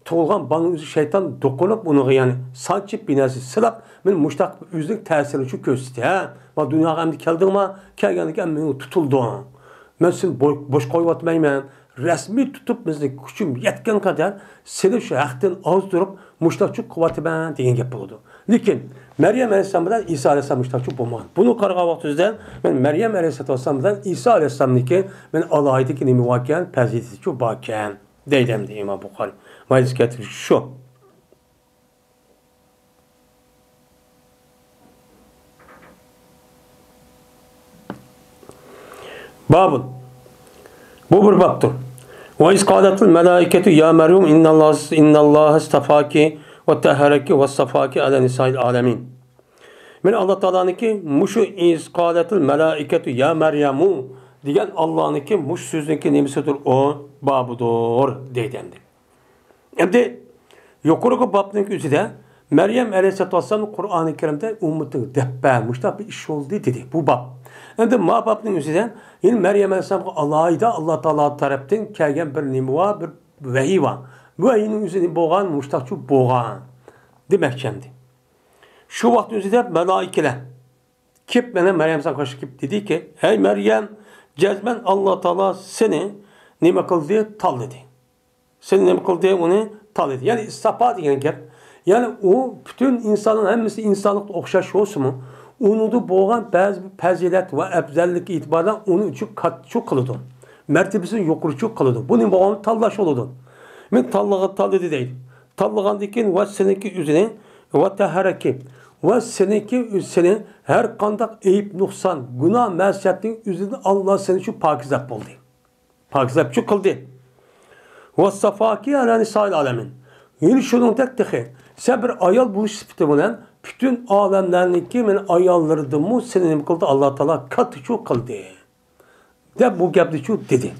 تۇغۇلغان بالىنىڭ ئۆزى شەيتان دوقۇنۇپ ئۇنىڭغا، يەنى سانچىپ بىناسى سىلاپ، مەن مۇشتاق ئۆزىنىڭ تەسىرىنى شۇ كۆرسىتىدۇ. ھە، ما دۇنياغا ئەمدى كەلدىڭما؟ كەلگەندىكىن ئەمدى مېنى تۇتۇلدۇڭ. مەن سېنى بو-، بوش قويۇۋاتمايمەن. رەسمىي تۇتۇپ، بىزنى كۈچۈم يەتكەن قەدەر سېنى شۇ ھەقتىن ئازدۇرۇپ، مۇشتاقچۇ قىلىۋاتىمەن دېگەن گەپ بولىدۇ. لېكىن مەريەم ئەلەيھىسسالام بىلەن ئىسا ئەلەيھىسسالام مۇشتاقچۇ بولمىغان. بۇنى قارىغان ۋاقتىمىزدا مەن مەريەم ئەلەيھىسسالام بىلەن ئىسا ئەلەيھىسسالامنىڭكى مەن ئالاھىدىلىكى نېمە باركەن، پەزىلىتىچۇ باركەن دەيدۇ ئەمدى ئىمام بۇخارىي. مايىلىس كەلتۈرۈشى شۇ. بابۇن. بۇ بىر بابتۇر. ۋە ئىز قالەتىل مەلائىكەتۇ يا مەريەم ئىنناللاھ، ئىنناللاھ ئىستەفاكى ۋەتتەھھارەكى ۋەسسافاكى ئەلا نىسائىل ئالەمىن. مانا ئاللا تائالانىڭكى مۇشۇ ئىز قالەتىل مەلائىكەتۇ يا مەريەمۇ دېگەن ئاللانىڭكى مۇشۇ سۆزنىڭكى نېمىسىدۇر؟ ئۇ بابىدۇر دەيدۇ ئەمدى. ئەمدى يۇقىرىقى بابنىڭ ئۆزىدە مەريەم ئەلەيھىسسالاتۇ ۋەسسالام قۇرئانى كەرىمدە ئۈممىتىڭ دەپپە مۇشۇنداق بىر ئىش بولدى دېدى. بۇ باب. ئەمدى ما بابنىڭ ئۆزىدە يەنە مەريەم ئەلەيھىسسالامغا ئالاھىدە ئاللا تائالا تەرەپتىن كەلگەن بىر نېمە بار، بىر ۋەھىي بار. بۇ ۋەھىينىڭ ئۆزى نېمە بولغان؟ مۇشتاقچۇ بولغان دېمەكچى ئەمدى. شۇ ۋاقىت ئۆزىدە مەلائىكىلەر كېلىپ، مانا مەريەم ئەلەيھىسسالامغا قارشى كېلىپ دېدىكى، ھەي مەريەم، جەزمەن ئاللا تائالا سېنى نېمە قىلدى؟ تاللىدى. سېنى نېمە قىلدى؟ ئۇنى تاللىدى. يەنى ئىستافا دېگەن گەپ. يەنى ئۇ پۈتۈن ئىنساننىڭ ھەممىسى ئىنسانلىقتا ئوخشاش بولسىمۇ، ئۇنىڭدا بولغان بەزى بىر پەزىلەت ۋە ئەپزەللىك ئېتىبارى بىلەن ئۇنى ئۈچۈن كاتتىچۇ قىلىدۇ. مەرتىۋىسىنى يۇقىرىچۇ قىلىدۇ. بۇ نېمە بولغاندا تاللاش بولىدۇ. مەن تاللىغان، تاللىدى دەيدۇ. تاللىغاندىن كېيىن ۋە سېنىڭكى ئۆزىنى ۋەتتەھھارەكى ۋە سېنىڭكى ئۆز-، سېنى ھەر قانداق ئەيىب، نۇقسان، گۇناھ، مەسىيەتنىڭ ئۆزىدىن ئاللا سېنى شۇ پاكىزلاپ بولدى. پاكىزلاپچۇ قىلدى. ۋەسسافاكى ئەلا نىسائىل ئالەمىن. يەنە شۇنىڭدەك تېخى سەن بىر ئايال بولۇش سۈپىتى بىلەن پۈتۈن ئالەملەرنىڭكى مانا ئاياللىرىدىنمۇ سېنى نېمە قىلدى؟ ئاللا تائالا كاتتىچۇ قىلدى. دەپ بۇ گەپنىچۇ دېدى.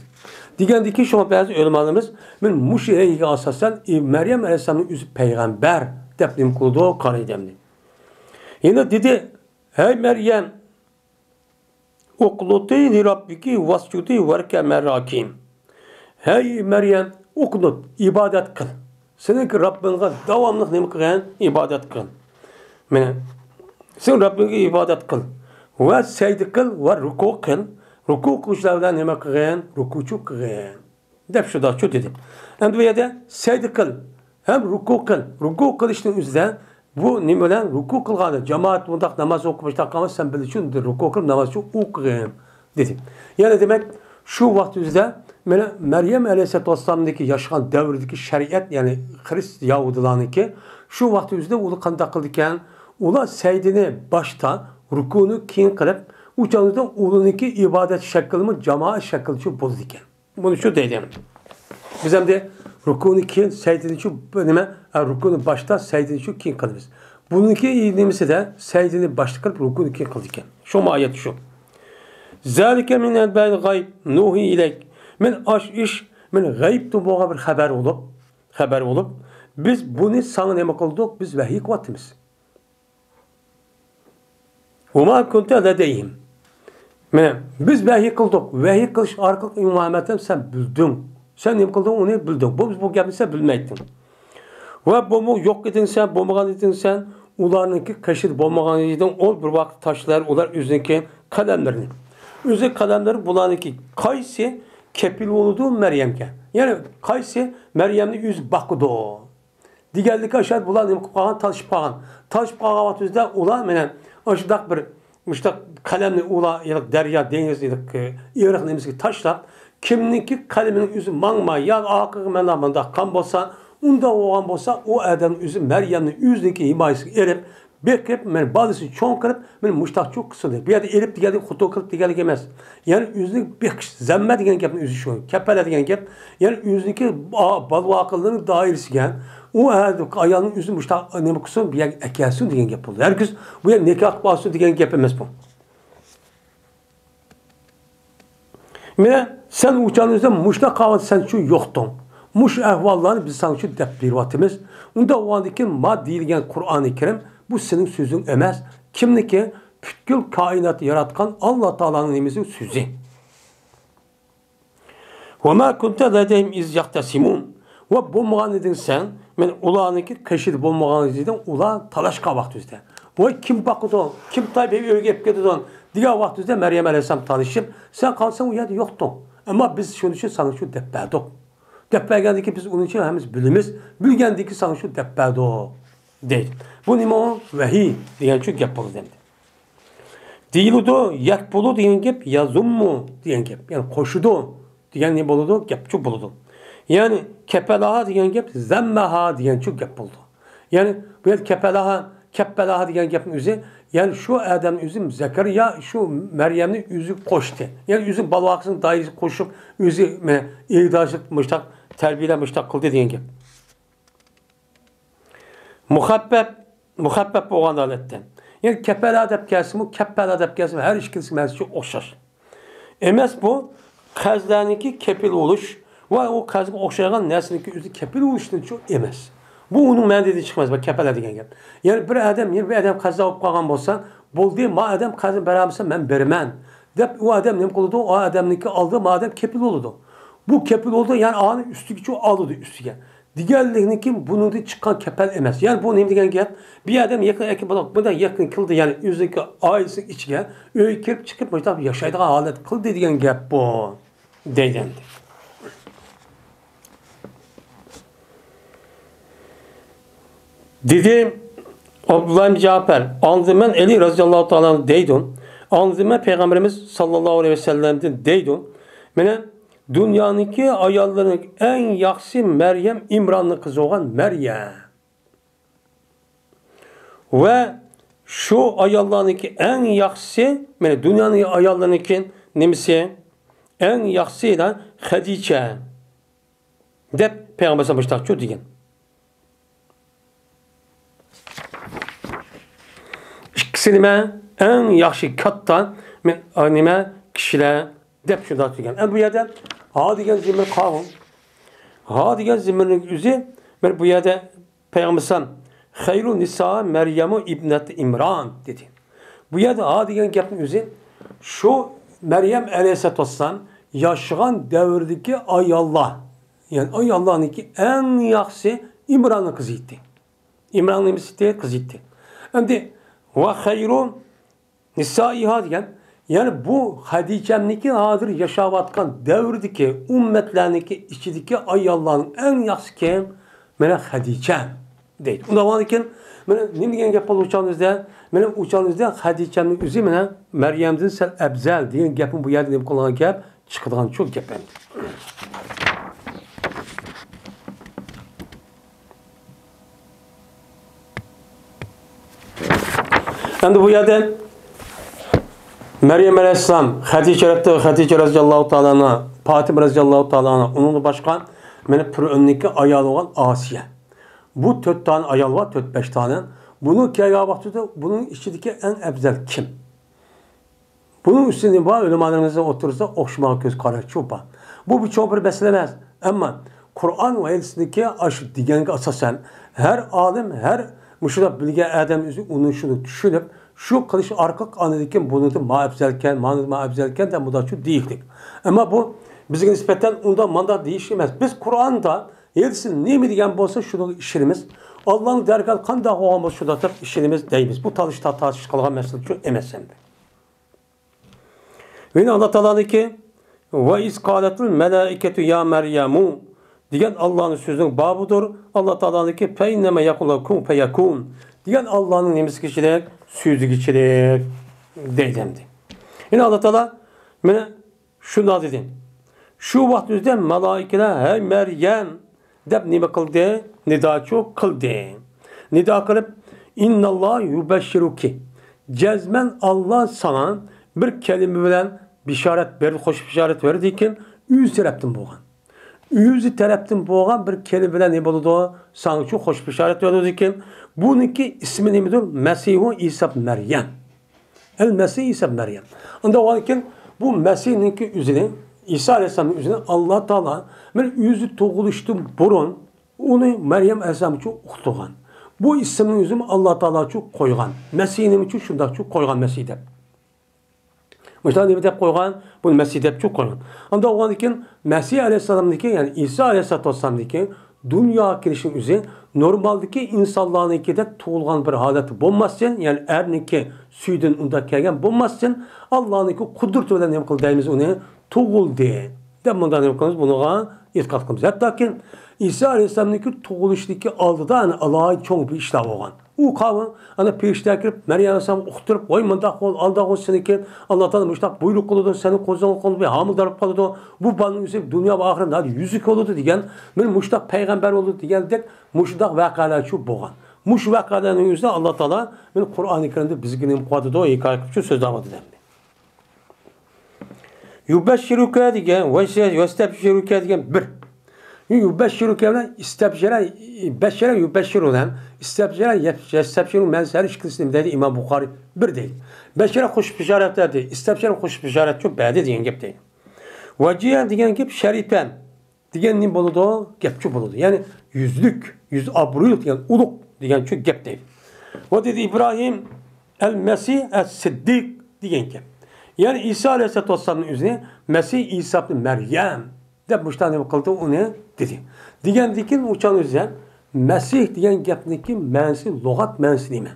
دېگەندىكىن شۇڭا بەزى ئۆلىمالىرىمىز مانا مۇشۇ ۋەھىيگە ئاساسەن، ئى، مەريەم ئەلەيھىسسالامنىڭ ئۆزى پەيغەمبەر دەپ نېمە قىلىدۇ؟ قارايدۇ ئەمدى. يەنە دېدى، ھەي مەريەم، ئۇقنۇتى لىراببىكى ۋەسجۇدى ۋەركەئى مەئەر راكىئىن. ھەي مەريەم، ئۇقنۇت، ئىبادەت قىل. سېنىڭكى رەببىڭغا داۋاملىق نېمە قىلغىن؟ ئىبادەت قىل. مانا، سەن رەببىڭگە ئىبادەت قىل. ۋە سەجدە قىل ۋە رۇكۇ قىل. رۇكۇ قىلغۇچىلار بىلەن نېمە قىلغىن؟ رۇكۇچۇ قىلغىن. دەپ شۇنداقچۇ دېدى. ئەمدى بۇ يەردە سەجدە قىل ھەم رۇكۇ قىل. رۇكۇ قىلىشنىڭ ئۆزىدە بۇ نېمە بىلەن رۇكۇ قىلغاندا، جامائەت مۇنداق ناماز ئوقۇپ مۇشۇنداق قىلغان، سەن بىلىشىڭ رۇكۇ قىلىپ ناماز شۇ ئوقۇغىن دېدى. يەنى دېمەك، شۇ ۋاقىت ئۆزىدە مانا مەريەم ئەلەيھىسسالاتۇ ۋەسسالامدىكى ياشىغان دەۋرىدىكى شەرىئەت، يەنى خرىست يەھۇدىيلارنىڭكى، شۇ ۋاقىت ئۆزىدە ئۇلار قانداق قىلىدىكەن؟ ئۇلار سەجدىنى باشتا، رۇكۇنى كېيىن قىلىپ، ئۇ چاغدا ئۇلارنىڭكى ئىبادەت شەكلىمۇ جامائەت شەكلىچۇ بولىدىكەن. بۇنى شۇ دەيدۇ. بىز ئەمدى رۇكۇنى كېيىن سەجدىنى شۇ نېمە، ئە، رۇكۇنى باشتا، سەجدىنى شۇ كېيىن قىلىمىز. بۇنىڭكى نېمىسىدە سەجدىنى باشتا قىلىپ، رۇكۇنى كېيىن قىلىدىكەن. شۇ ئايەت شۇ. زالىكە مىن ئەنبائىل غەيب نۇھى ئىلەيك. مەن ئاش ئىش، مەن غەيىبتىن بولغان بىر خەۋەر بولۇپ، خەۋەر بولۇپ، بىز بۇنى ساڭا نېمە قىلدۇق؟ بىز ۋەھىي قىلىۋاتىمىز. ۋە ما كۇنتە لەدەيھىم. مانا، بىز ۋەھىي قىلدۇق. ۋەھىي قىلىش ئارقىلىق، ئەي مۇھەممەد، سەن بىلدىڭ. سەن نېمە قىلدىڭ؟ ئۇنى بىلدىڭ. بۇ، بۇ گەپنى سەن بىلمەيتتىڭ. ۋە بۇمۇ يوق ئىدىڭ سەن، بولمىغان ئىدىڭ سەن. ئۇلارنىڭكى قېشىدا بولمىغان ئىدىڭ. ئۇ بىر ۋاقىت تاشلار ئۇلار ئۆزىنىڭكى قەلەملىرىنى. ئۆزى قەلەملىرى بۇلارنىڭكى قايسى كەپىل بولىدۇ مەريەمگە؟ يەنى قايسى مەريەمنى ئۆزى باقىدۇ؟ دېگەنلىكى ئاشۇ بۇلار نېمە قىلىپ قالغان؟ تالىشىپ قالغان. تالىشىپ قالغان ۋاقتىمىزدا ئۇلار مانا ئاشۇنداق بىر، مۇشۇنداق قەلەمنى ئۇلار ھېلىقى دەريا، دېڭىز، ھېلىقى ئېرىق نېمىسىگە تاشلاپ، كىمنىڭكى قەلىمىنىڭ ئۆزى ماڭماي، يا ئاخىرقى مەنلا مۇنداق قىلغان بولسا، ئۇنداق بولغان بولسا، ئۇ ئادەمنىڭ ئۆزى مەريەمنى ئۆزىنىڭكى ھىمايىسىگە ئېلىپ، بېقىپ، مانا بالىسىنى چوڭ قىلىپ، مانا مۇشتاقچۇ قىلسۇن دەيدۇ. بۇ يەردە ئېلىپ دېگەنلىك خوتۇن قىلىپ دېگەنلىك ئەمەس. يەنى ئۆزىنى بېقىش، زەممە دېگەن گەپنىڭ ئۆزى شۇ. كەپەلە دېگەن گەپ، يەنى ئۆزىنىڭكى با-، بالىۋاقلىرىنىڭ دائىرىسىگە ئۇ ئايالنىڭ ئۆزىنى مۇشتاق نېمە قىلسۇن، بۇ يەرگە ئەكەلسۇن دېگەن گەپ بولىدۇ. ھەرگىز بۇ يەر نىكاھ قىلىپ ئالسۇن دېگەن گەپ ئەمەس بۇ. مانا سەن ئۇ چاغنىڭ ئۆزىدە مۇشۇنداق قىلىۋاتىسەن، سەن شۇ يوقتۇڭ. مۇشۇ ئەھۋاللارنى بىز ساڭا شۇ دەپ بېرىۋاتىمىز. ئۇنداق بولغاندىن كېيىن ما دېيىلگەن قۇرئانى كەرىم، بۇ سېنىڭ سۆزۈڭ ئەمەس. كىمنىكى؟ پۈتكۈل كائىناتنى ياراتقان ئاللا تائالانىڭ نېمىسى؟ سۆزى. ۋە ما كۇنتە لەدەيھىم ئىز يەختەسىمۇن. ۋە بولمىغان ئىدىڭ سەن، مەن ئۇلارنىڭكى قېشىدا بولمىغان ئىدىڭ، ئۇلار تالاشقان ۋاقتىمىزدا. ۋاي، كىم باقىدۇ؟ كىم تايىپ ئۆيگە ئېلىپ كېتىدۇ؟ دېگەن ۋاقتىمىزدا مەريەم ئەلەيھىسسالام تالىشىپ، سەن قالساڭ ئۇ يەردە يوقتۇڭ. ئەمما بىز شۇنى ئۈچۈن ساڭا شۇ دەپ بەردۇق. دەپ بەرگەندىن كېيىن بىز ئۇنى ھەممىمىز بىلىمىز. بىلگەندىن كېيىن ساڭا شۇ دەپ بەردۇق دەيدۇ. بۇ نېمە ئۇ؟ ۋەھىي دېگەن شۇ گەپ بولىدۇ ئەمدى. دېيىلىدۇ، يەكپۇلۇ دېگەن گەپ، يەزۇممۇ دېگەن گەپ. يەنى قوشىدۇ دېگەن نېمە بولىدۇ؟ گەپچۇ بولىدۇ. يەنى كەپەلەھا دېگەن گەپ، زەممەھا دېگەنچۇ گەپ بولىدۇ. يەنى بۇ يەردە كەپەلەھا، كەپپەلەھا دېگەن گەپنىڭ ئۆزى، يەنى شۇ ئادەمنىڭ ئۆزى زەكەرىيا شۇ مەريەمنى ئۆزىگە قوشتى. يەنى ئۆزى بالىۋاقلىقنىڭ دائىرىسىگە قوشۇپ، ئۆزى، مانا، ئىگىدارچىلىق مۇشتاق تەربىيەلەپ مۇشتاق قىلدى دېگەن گەپ. مۇخەپپەپ، مۇخەپپەپ بولغان ھالەتتە. يەنى كەپەلە دەپ كەلسىمۇ، كەپپەلە دەپ كەلسىمۇ، ھەر ئىككىلىسى مەنىسى ئوخشاش. ئەمەس بۇ، قەرزلەرنىڭكى كېپىل بولۇش ۋە ئۇ قەرزگە ئوخشايدىغان نەرسىنىڭكى ئۆزى كېپىل بولۇشتىنچۇ ئەمەس. بۇ ئۇنىڭ مەنىدىن چىقماس، بۇ كەپەلە دېگەن گەپ. يەنى بىر ئادەم، يەنە بىر ئادەم قەرزدار بولۇپ قالغان بولسا، بولدى، ما ئادەم قەرزنى بېرەلمىسە، مەن بېرىمەن، دەپ ئۇ ئادەم نېمە قىلىدۇ؟ ئۇ ئادەمنىڭكى ئالدىدا ما ئادەم كېپىل بولىدۇ. بۇ كېپىل بولىدۇ، يەنى ئانى ئۈستىگىچۇ ئالىدۇ ئۈستىگە. دېگەنلىكنىكى بۇنىڭدىن چىققان كەپەل ئەمەس. يەنى بۇ نېمە دېگەن گەپ؟ بىر ئادەم يېقىن ئەكە بۇنداق، بۇنداق يېقىن كېلىدى، يەنى ئۆزىنىڭكى ئائىلىسىنىڭ ئىچىگە ئۆيگە كىرىپ چىقىپ مۇشۇنداق ياشايدىغان ھالەت قىلدى دېگەن گەپ بۇ. دەيدۇ ئەمدى. دېدى ئابدۇللا ئىبن جەپەر، ئاندىن مەن ئەلى رەزىياللاھۇ تائالا ئەنھۇ دەيدۇ. ئاندىن مەن پەيغەمبىرىمىز ساللاللاھۇ ئەلەيھى ۋەسەللەمدىن دەيدۇ. مانا دۇنيانىڭكى ئاياللىرىنىڭ ئەڭ ياخشىسى مەريەم، ئىمراننىڭ قىزى بولغان مەريەم. ۋە شۇ ئاياللارنىڭكى ئەڭ ياخشىسى، مانا دۇنيانىڭ ئاياللىرىنىڭكى نېمىسى؟ ئەڭ ياخشىسى خەدىچە، دەپ پەيغەمبەر ئەلەيھىسسالام مۇشۇنداقچۇ دېگەن. ئىككىسى نېمە؟ ئەڭ ياخشى كاتتا، مەن، نېمە، كىشىلەر دەپ شۇنداق دېگەن. ئەمدى بۇ يەردە ھا دېگەن زېمىر قاۋۇل. ھا دېگەن زېمىرنىڭ ئۆزى، مانا بۇ يەردە پەيغەمبەر ئەلەيھىسسالام، «خەيرۇ نىسا مەريەمۇ ئىبنەتۇ ئىمران» دېدى. بۇ يەردە ھا دېگەن گەپنىڭ ئۆزى شۇ مەريەم ئەلەيھىسسالاتۇ ۋەسسالام ياشىغان دەۋردىكى ئاياللار، يەنى ئاياللارنىڭكى ئەڭ ياخشىسى ئىمراننىڭ قىزى ئىدى. ئىمراننىڭ نېمىسى ئىدى؟ قىزى ئىدى. ئەمدى «ۋە خەيرۇ نىسائىھا» دېگەن، يەنى بۇ خەدىچەمنىڭكى ھازىر ياشاۋاتقان دەۋردىكى ئۈممەتلەرنىڭكى ئىچىدىكى ئاياللارنىڭ ئەڭ ياخشىسى كىم؟ مانا خەدىچە دەيدۇ. ئۇنداق بولغاندىكىن، مانا نېمە دېگەن گەپ بولدى ئۇ چاغنىڭ ئۆزىدە؟ مانا ئۇ چاغنىڭ ئۆزىدە خەدىچەمنىڭ ئۆزى مانا مەريەمدىن سەل ئەپزەل دېگەن گەپنى بۇ يەردە نېمە قىلغان گەپ؟ چىقىدىغان شۇ گەپ ئەمدى. ئەمدى بۇ يەردە مەريەم ئەلەيھىسسالام، خەدىچە رەزىياللاھۇ تائالا ئەنھا، پاتىمە رەزىياللاھۇ تائالا ئەنھا، ئۇنىڭدىن باشقا مانا پىرئۆننىڭكى ئايالى بولغان ئاسىيە. بۇ تۆت دانە ئايال بار، تۆت، بەش دانە. بۇنىڭ كەلگەن ۋاقتىدا بۇنىڭ ئىچىدىكى ئەڭ ئەپزەل كىم؟ بۇنىڭ ئۈستىدە بار ئۆلىمالىرىمىزنىڭ ئوتتۇرىسىدا ئوخشىمىغان كۆز قاراشچۇ بار. بۇ بىر چوڭ بىر مەسىلە ئەمەس. ئەمما قۇرئان ۋە ھەدىستىكى ئاشۇ دېگەنگە ئاساسەن، ھەر ئالىم، ھەر مۇشۇنداق بىلگەن ئادەم ئۆزى ئۇنى شۇنى چۈشىنىپ، شۇ قىلىش ئارقىلىق ئاندىن كېيىن بۇنىڭدىن ما ئەپزەلكەن، مانىدىن ما ئەپزەلكەن دەپ مۇنداقچۇ دېيىشلىك. ئەمما بۇ بىزگە نىسبەتەن ئۇنداق مانداق دېيىش ئەمەس. بىز قۇرئاندا ھەدىسى نېمە دېگەن بولسا شۇنىڭغا ئىشىنىمىز. ئاللانىڭ دەرگاھى قانداق بولغان بولسا شۇنداق دەپ ئىشىنىمىز دەيمىز. بۇ تالىشىش تارتىشىش قىلغان مەسىلە ئۈچۈن ئەمەس ئەمدى. يەنە ئاللا تائالانىڭكى، «ۋە ئىز قالەتىل مەلائىكەتۇ يا مەريەمۇ» دېگەن ئاللانىڭ سۆزىنىڭ بابىدۇر. ئاللا تائالانىڭكى، «فەئىننەمە يەقۇلۇ كۇن فەيەكۇن» دېگەن ئاللانىڭ نېمىسىگىچىلىك؟ سۆزىگىچىلىك دەيدۇ ئەمدى. يەنە ئاللا تائالا مانا شۇنداق دېدى. شۇ ۋاقىت ئۆزىدە مالائىكىلەر، «ھەي مەريەم» دەپ نېمە قىلدى؟ نىداچۇ قىلدى. نىدا قىلىپ، «ئىنناللا يۇبەششىرۇكى». جەزمەن ئاللا ساڭا بىر كەلىمە بىلەن بېشارەت بەردى، خوش بېشارەت بەردىكىن، ئۆزى تەرەپتىن بولغان. ئۆزى تەرەپتىن بولغان بىر كەلىمە بىلەن نېمە بولىدۇ؟ ساڭىچۇ خوش بېشارەت بەردىكىن. بۇنىڭكى ئىسمى نېمىدۇر؟ مەسىھۇ ئىسا ئىبن مەريەم. ئەل مەسىھ ئىسا مەريەم. ئۇنداق بولغاندىكىن، بۇ مەسىھنىڭكى ئۆزىنى، ئىسا ئەلەيھىسسالامنىڭ ئۆزىنى ئاللا تائالا مانا ئۆزى تۇغۇلۇشتىن بۇرۇن ئۇنى مەريەم ئەلەيھىسسالام ئۈچۈن ئۇقتۇرغان. بۇ ئىسىمنىڭ ئۆزىمۇ ئاللا تائالا ئۈچۈن قويغان. مەسىھ نېمە ئۈچۈن شۇنداق ئۈچۈن قويغان مەسىھ دەپ؟ مۇشۇنداق نېمە دەپ قويغان؟ بۇنى مەسىھ دەپ ئۈچۈن قويغان. ئۇنداق بولغاندىكىن، مەسىھ ئەلەيھىسسالامنىڭكى، يەنى ئىسا ئەلەيھىسسالاتۇ ۋەسسالامنىڭكى دۇنياغا كېلىشىنىڭ ئۆزى نورمالدىكى ئىنسانلارنىڭكىدەك تۇغۇلغان بىر ھالەتتە بولماستىن، يەنى ئەرنىڭكى سۈيىدىن ئۇنداق كەلگەن بولماستىن، ئاللانىڭكى قۇدرىتى بىلەن نېمە قىلدى دەيمىز ئۇنى؟ تۇغۇلدى دەپ مۇنداق نېمە قىلىمىز؟ بۇنىڭغا ئېتىقاد قىلىمىز. ھەتتاكى ئىسا ئەلەيھىسسالامنىڭكى تۇغۇلۇشىدىكى ئالدىدا، يەنى ئالاھىدە چوڭ بىر ئىشلار بولغان. ئۇ قاۋۇل، ئانا پېرىشتە كىرىپ، مەريەم ئەلەيھىسسالامغا ئۇقتۇرۇپ، ۋاي مۇنداق بول، ئالداق بول سېنىڭكى، ئاللا تائالا مۇشۇنداق بۇيرۇق قىلىدۇ، سېنىڭ قوزاڭ قولۇپ ھامىلىدار بولۇپ قالىدۇ. بۇ بالىنىڭ ئۆزى دۇنيا ۋە ئاخىرەت ناھايىتى يۈزۈك بولىدۇ دېگەن، مانا مۇشۇنداق پەيغەمبەر بولىدۇ دېگەندەك مۇشۇنداق ۋەقەلەر شۇ بولغان. مۇشۇ ۋەقەلەرنىڭ ئۆزىدە ئاللا تائالا مانا قۇرئانى كەرىمدە بىزگە نېمە قىلىۋاتىدۇ، ھېكايە قىلىپ شۇ سۆزلەۋاتىدۇ ئەمدى. يۇبەششىرۇكە دېگەن، ۋەستەبشىرۇكە دېگەن بىر. يۇبەششىرۇكە بىلەن ئىستەبشەرە، بەششەرە يۇبەششىرۇ دەم، ئىستەبشەرە يەستەبشىرۇ مەنىسى ھەر ئىككىلىسى نېمە دەيدۇ؟ ئىمام بۇخارىي بىر دەيدۇ. بەششەرە خوش بېشارەت بەردى، ئىستەبشەرە خوش بېشارەتچۇ بەردى دېگەن گەپ دەيدۇ. ۋەجىيە دېگەن گەپ شەرىپەن دېگەن نېمە بولىدۇ؟ گەپچۇ بولىدۇ. يەنى يۈزلۈك، يۈز ئابرۇيلۇق دېگەن، ئۇلۇغ دېگەنچۇ گەپ دەيدۇ. ۋە دېدى ئىبراھىم ئەل مەسىھ ئەس سىددىق دېگەن گەپ. يەنى ئىسا ئەلەيھىسسالاتۇ ۋەسسالامنىڭ ئۆزىنى مەسىھ ئىسا ئىبنى مەريەم دەپ مۇشۇنداق نېمە قىلدى، ئۇنى دېدى. دېگەندىن كېيىن ئۇ چاغ ئۆزى مەسىھ دېگەن گەپنىڭكى مەنىسى، لۇغەت مەنىسى نېمە؟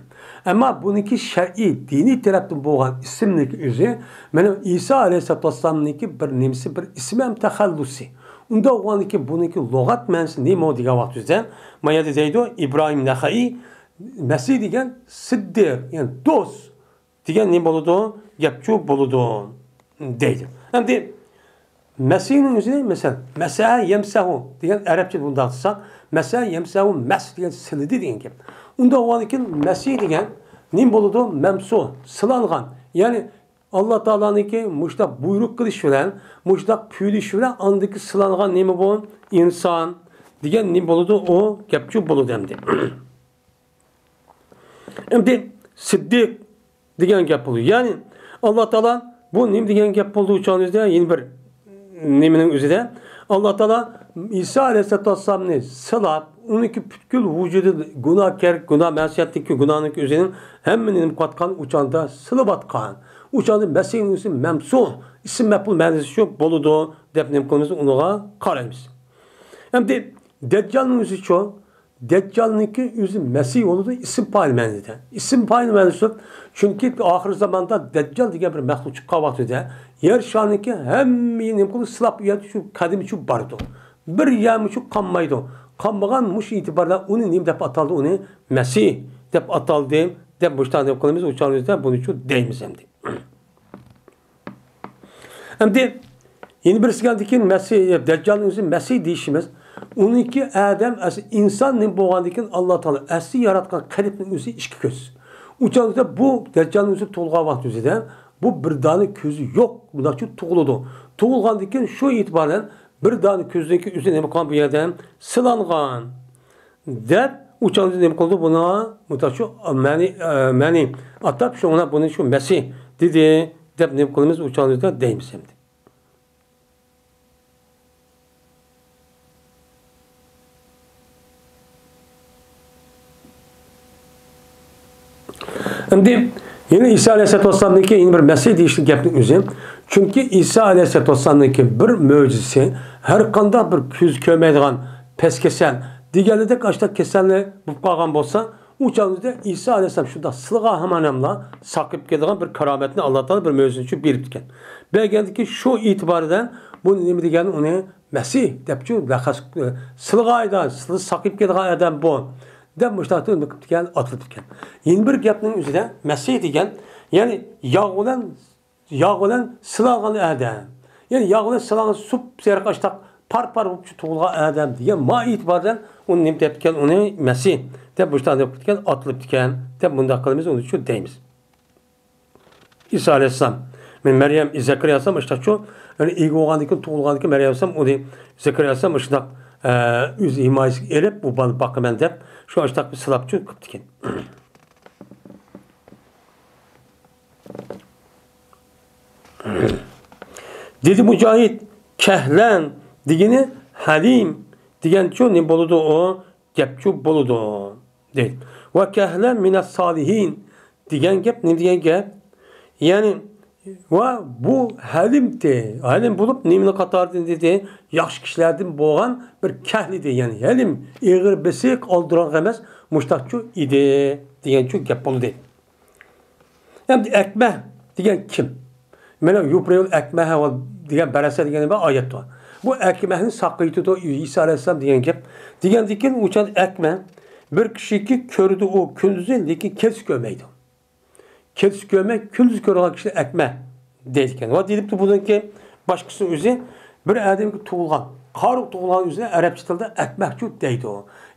ئەمما بۇنىڭكى شەرئىي، دىنىي تەرەپتىن بولغان ئىسىمنىڭكى ئۆزى، مانا ئىسا ئەلەيھىسسالاتۇ ۋەسسالامنىڭكى بىر نېمىسى، بىر ئىسمى ھەم تەخەللۇسى. ئۇنداق بولغاندىن كېيىن بۇنىڭكى لۇغەت مەنىسى نېمە دېگەن ۋاقتىمىزدا، ما يەردە دەيدۇ، ئىبراھىم نەخەئىي، مەسىھ دېگەن سىددىق، يەنى دوست دېگەن نېمە بولىدۇ؟ گەپچۇ بولىدۇ دەيدۇ. ئەمدى مەسىھنىڭ ئۆزىنى، مەسىلەن، مەسەھە يەمسەھۇ دېگەن ئەرەبچە بۇنداق دېسەك، مەسەھە يەمسەھۇ مەس دېگەن سىلىدى دېگەن گەپ. ئۇنداق بولغاندىكىن مەسىھ دېگەن نېمە بولىدۇ؟ مەمسۇھ، سىلانغان. يەنى ئاللا تائالانىڭكى مۇشۇنداق بۇيرۇق قىلىشى بىلەن، مۇشۇنداق پۈۋلىشى بىلەن ئاندىكى سىلانغان نېمە بۇ؟ ئىنسان دېگەن نېمە بولىدۇ؟ ئۇ گەپچۇ بولىدۇ ئەمدى. ئەمدى سىددىق دېگەن گەپ بولىدۇ. يەنى ئاللا تائالا بۇ نېمە دېگەن گەپ بولدى ئۇ چاغنىڭ ئۆزىدە؟ يەنە بىر نېمىنىڭ ئۆزىدە ئاللا تائالا ئىسا ئەلەيھىسسالاتۇ ۋەسسالامنى سىلاپ، ئۇنىڭكى پۈتكۈل ۋۇجۇدى گۇناھكار، گۇناھ مەسىيەتتىكى گۇناھنىڭكى ئۆزىنىڭ ھەممىنى نېمە قىلىۋاتقان، ئۇ چاغدا سىلىۋاتقان. ئۇ چاغدا مەسىھنىڭ ئۆزى مەمسۇھ، ئىسىم مەپئۇل مەنىسى شۇ بولىدۇ دەپ نېمە قىلىمىز، ئۇنىڭغا قارايمىز. ئەمدى دەججالنىڭ ئۆزىچۇ؟ دەججالنىڭكى ئۆزى مەسىھ بولىدۇ، ئىسىم پائىل مەنىدە. ئىسىم پائىل مەنىسى، چۈنكى ئاخىر زاماندا دەججال دېگەن بىر مەخلۇق چىققان ۋاقتىدا يەر شارىنىڭكى ھەممىنى نېمە قىلىدۇ؟ سىلاپ، ئۇ يەردە شۇ قەدىمىچە بارىدۇ. بىر يەرمۇچۇ قالمايدۇ. قالمىغان مۇشۇ ئېتىباردا ئۇنى نېمە دەپ ئاتالدى؟ ئۇنى مەسىھ دەپ ئاتالدى دەپ مۇشۇنداق نېمە قىلىمىز، ئۇ چاغدا بۇنىچۇ دەيمىز ئەمدى. ئەمدى يەنە بىرسى كەلدىكىن، مەسىھ، دەججالنىڭ ئۆزى مەسىھ دېيىشىمىز، ئۇنىڭكى ئادەم ئەسلى ئىنسان نېمە بولغاندىكىن، ئاللا تائالا ئەسلى ياراتقان قەلبنىڭ ئۆزى ئىككى كۆز. ئۇ چاغدا بۇ دەججالنىڭ ئۆزى تۇغۇلغان ۋاقتى ئۆزىدە بۇ بىر دانە كۆزى يوق، بۇنداقچە تۇغۇلىدۇ. تۇغۇلغاندىن كېيىن شۇ ئېتىبارەن بىر دانە كۆزدىكى ئۆزى نېمە قىلغان بۇ يەردە؟ سىلانغان. دەپ، ئۇ چاغدا نېمە قىلدى؟ بۇنىڭغا مۇتاشۇ مەنى، ئە، مەنى ئاتاپ، شۇڭا بۇنى شۇ مەسىھ دېدى، دەپ نېمە قىلىمىز؟ ئۇ چاغدا دەيمىز ئەمدى. ئەمدى يەنە ئىسا ئەلەيھىسسالاتۇ ۋەسسالامنىڭكى يەنە بىر مەسىھ دېيىشلىك گەپنىڭ ئۆزى. چۈنكى ئىسا ئەلەيھىسسالاتۇ ۋەسسالامنىڭكى بىر مۆجىزىسى، ھەر قانداق بىر كۆز كۆرمەيدىغان پەس كېسەل دېگەنلىدەك ئاشۇنداق كېسەللىك بولۇپ قالغان بولسا، ئۇ چاغدا ئىسا ئەلەيھىسسالام شۇنداق سىلىغا ھامان ھەملا ساقىيىپ كېتىدىغان بىر كارامەتنى ئاللا تائالا بىر مۆجىزىنى بېرىپتىكەن. بەرگەندىكىن شۇ ئېتىبارىدىن بۇ نېمە دېگەن ئۇنى مەسىھ دەپچۇ لەقەس، سىلىغا ئايدا، سىلى ساقىيىپ كېتىدىغان ئادەم بۇ دەپ مۇشۇنداق نېمە قىپتىكەن، ئاتىلىپتىكەن. يەنە بىر گەپنىڭ ئۆزىدە مەسىھ دېگەن، يەنى ياغ بىلەن، ياغ بىلەن سىلانغان ئادەم. يەنى ياغ بىلەن سىلانغان سۇپسېرىق ئاشتاق پار-پار بولۇپ تۇغۇلغان ئادەم دېگەن ما ئېتىبارەن ئۇنى نېمە دەپتىكەن، ئۇنى مەسىھ دەپ مۇشۇنداق نېمە قىپتىكەن، ئاتىلىپتىكەن دەپ مۇنداق قىلىمىز، ئۇنى شۇ دەيمىز. ئىسا ئەلەيھىسسالام، مەن مەريەم، زەكەرىيا ئەلەيھىسسالام ئاشتاقچۇ، يەنى ئىگە بولغاندىن كېيىن، تۇغۇلغاندىن كېيىن مەريەم ئەلەيھىسسالام ئۇنى زەكەرىيا ئەلەيھىسسالام ئاشتاق، ئە، ئۆز ھىمايىسىگە ئېلىپ، بۇ بالىنى باقىمەن دەپ، شۇ ئاشتاق بىر سىلاپچۇ قىپتىكەن. دېدى مۇجاھىد، كەھلەن دېگىنى ھەلىم دېگەنچۇ نېمە بولىدۇ ئۇ؟ گەپچۇ بولىدۇ، دەيدۇ. ۋە كەھلەن مىنەس سالىھىن دېگەن گەپ نېمە دېگەن گەپ؟ يەنى، ۋە بۇ ھەلىمتى، ھەلىم بولۇپ نېمىنىڭ قاتارىدىن دېدى؟ ياخشى كىشىلەردىن بولغان بىر كەھلىدى، يەنى ھەلىم، ئېغىر بېسىق، ئالدىراق ئەمەس، مۇشتاقچۇ ئىدى، دېگەنچۇ گەپ بولدى. ئەمدى ئەكمە دېگەن كىم؟ مانا يۇبرىئۇل ئەكمەھە دېگەن بەرەسە دېگەن بىر ئايەت بار. بۇ ئەكمەھنى ساقىيتىدۇ ئىسا ئەلەيھىسسالام دېگەن گەپ. دېگەندىن كېيىن ئۇ چاغدا ئەكمە بىر كىشىكى كۆرىدۇ ئۇ كۈندۈزى، لېكىن كېچىسى كۆرمەيدۇ. كېچىسى كۆرمەي، كۈندۈزى كۆرىدىغان كىشىنى ئەكمە دەيدىكەن. ۋە دېيىلىپتۇ بۇنىڭكى باشقىسى ئۆزى بىر ئادەمگە تۇغۇلغان، قارۇق تۇغۇلغان ئۆزىنى ئەرەبچە تىلدا ئەكمەھچۇ دەيدۇ.